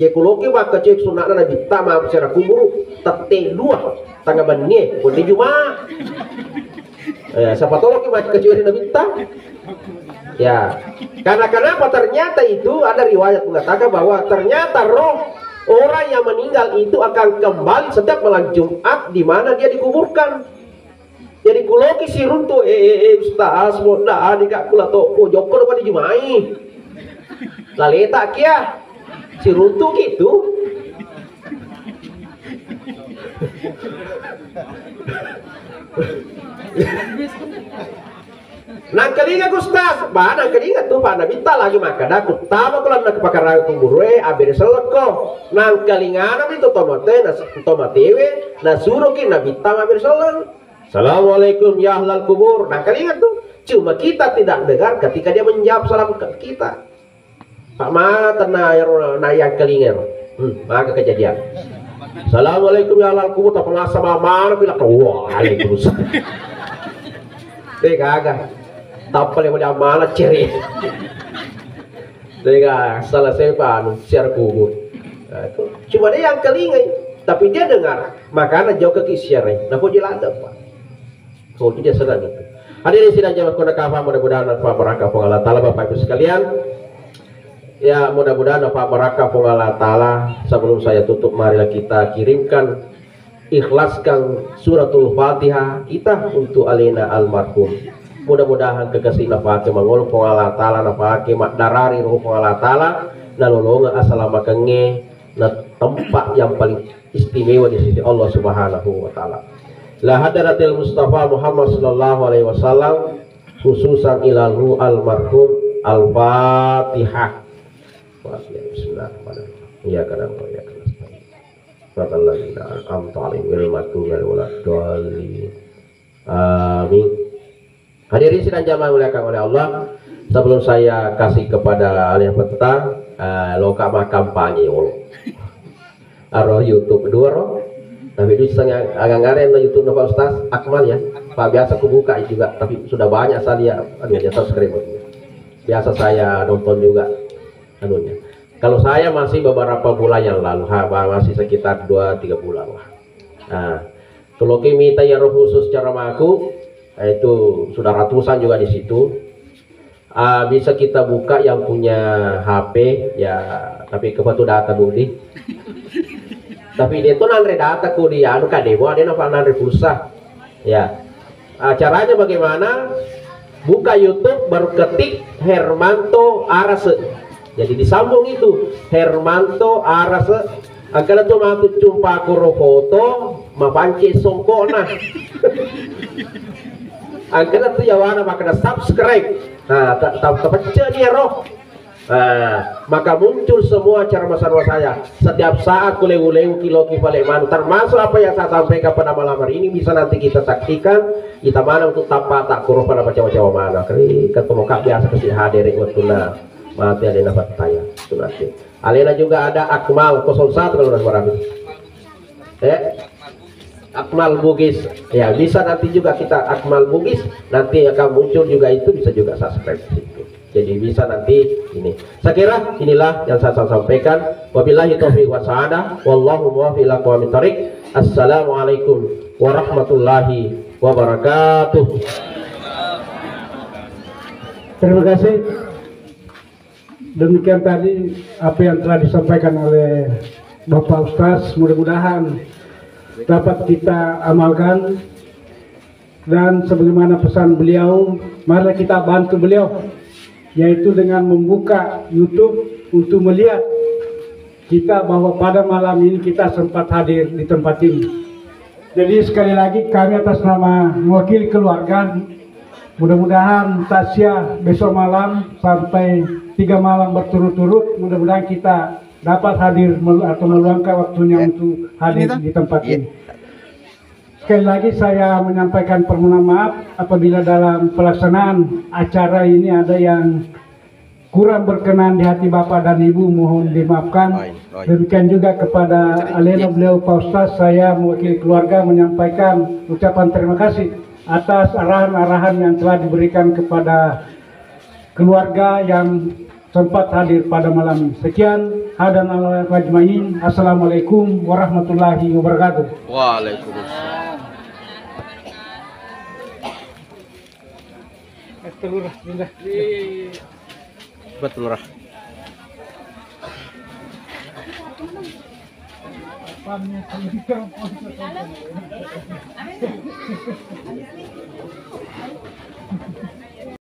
Ya kuloki makkecuali sunnahna Nabitta ma siara kuburu tette dua tengah benni, kundi Jumat. Eh, siapa toloki makkecuali Nabitta? Ya, karena kenapa? Ternyata itu ada riwayat mengatakan bahwa ternyata roh orang yang meninggal itu akan kembali setiap malam Jumat di mana dia dikuburkan. Jadi kuloki siruntu, eh, eh, eh, ustaz, mo da ni ka kula to ko jokko do pada jumai. Laleta kia siruntu gitu. Nangkalinga ustaz, ba nangkalinga tu pa Nabitta lagi makkada kuttama kulanna kepakaraga kuburue abere sellekko. Nangkalingana mi tu tomate na tomatewe nasuroki Nabitta mabere selleng. Assalamualaikum ya ahlal kubur. Nah, kalinga tu. Cuma kita tidak dengar ketika dia menjawab salam ke kita. Pak mata na ero na yang kalinga ero. Hmm, maka kejadian. Assalamualaikum ya ahlal kubur. Tak pernah sama mana bilang waalaikumsalam. Deh kagak. Tappa le mana ceri. Dega salah sepa anu siar kubur. Nah, itu. Cuma dia yang kelingai, tapi dia dengar. Makanya jauh ke siar. Nah, kok jelas apa? Kok dia senang itu. Hadirin sidang jamaah kuna kafa, mudah-mudahan manfaat barakah Puang Allah Taala, Bapak Ibu sekalian. Ya, mudah-mudahan manfaat barakah Puang Allah Taala. Sebelum saya tutup, marilah kita kirimkan ikhlaskan suratul Fatihah kita untuk alena almarhum. Mudah-mudahan kekasih nafake mangolo Puang Allah Taala, nafake maddarari roh Puang Allah Taala, nalolongeng asalamakengnge na tempat yang paling istimewa di sisi Allah Subhanahu wa Taala. La hadratil Mustafa Muhammad sallallahu alaihi wasallam, khususan ila ruh almarhum. Al-Fatihah. Bismillahirrahmanirrahim. Iyyaka na'budu wa iyyaka nasta'in. Siratal ladzina an'amta 'alaihim ghairil maghdubi 'alaihim waladdallin. Amin. Hadirin sidang jamaah yang dimuliakan oleh Allah, sebelum saya kasih kepada alena Fatta, eh, loka ma kampanye olo. Aro YouTube dua ro. Tapi di setengah agak ngaren YouTube Pak Ustaz Akmal ya. Pak biasa kubuka juga, tapi sudah banyak saya lihat, aduh, dia subscribe. Biasa saya nonton juga anunya. Kalau saya masih beberapa bulan yang lalu, ha, ba-, masih sekitar dua tiga bulan lah. Nah, kalau kita minta ya roh khusus cara maku, eh, itu sudah ratusan juga di situ. Ah, bisa kita buka yang punya H P, ya, tapi kebetulan data budi. Tapi dia tuh nanre data ku di anu kade, ada nanre pulsa. Ya. Ah, caranya bagaimana? Buka YouTube, baru ketik Hermanto Arase. Jadi disambung itu, Hermanto Arase. Angkana tu matu cumpa koro foto, mapance songkona. Angkana tu yawana makana subscribe. Nah, ta-, ta-, tapecce ni ero. Nah, maka muncul semua cara masanwa saya. Setiap saat kuleu-leu kilo kipale manu, termasuk apa yang saya sampaikan pada malam hari ini bisa nanti kita saksikan. Kita mana untuk tapa tak kurung pada baca-baca mana. Kri ketemu kak biasa kasih hadir waktu na mati ada dapat tanya. Itu nanti. Alena juga ada Akmal kosong satu kalau nggak salah. Eh, Akmal Bugis. Ya, bisa nanti juga kita Akmal Bugis, nanti akan muncul juga itu, bisa juga subscribe di situ. Jadi bisa nanti ini. Saya kira inilah yang saya sampaikan. Wabillahi taufiq wa sa'adah. Wallahu muwaffiq ila aqwamit thariq. Assalamualaikum warahmatullahi wabarakatuh. Terima kasih. Demikian tadi apa yang telah disampaikan oleh Bapak Ustaz. Mudah-mudahan dapat kita amalkan. Dan sebagaimana pesan beliau, marilah kita bantu beliau, yaitu dengan membuka YouTube untuk melihat kita bahwa pada malam ini kita sempat hadir di tempat ini. Jadi sekali lagi kami atas nama mewakili keluarga, mudah-mudahan takziah besok malam sampai tiga malam berturut-turut, mudah-mudahan kita dapat hadir mel-, atau meluangkan waktunya untuk hadir di tempat ini. Sekali lagi saya menyampaikan permohonan maaf apabila dalam pelaksanaan acara ini ada yang kurang berkenan di hati Bapak dan Ibu, mohon dimaafkan. Demikian juga kepada alena beliau Pak Ustaz, saya mewakili keluarga menyampaikan ucapan terima kasih atas arahan-arahan yang telah diberikan kepada keluarga yang sempat hadir pada malam ini. Sekian, hadan ala ajmain. Assalamualaikum warahmatullahi wabarakatuh. Waalaikumsalam. Betul, Lurah.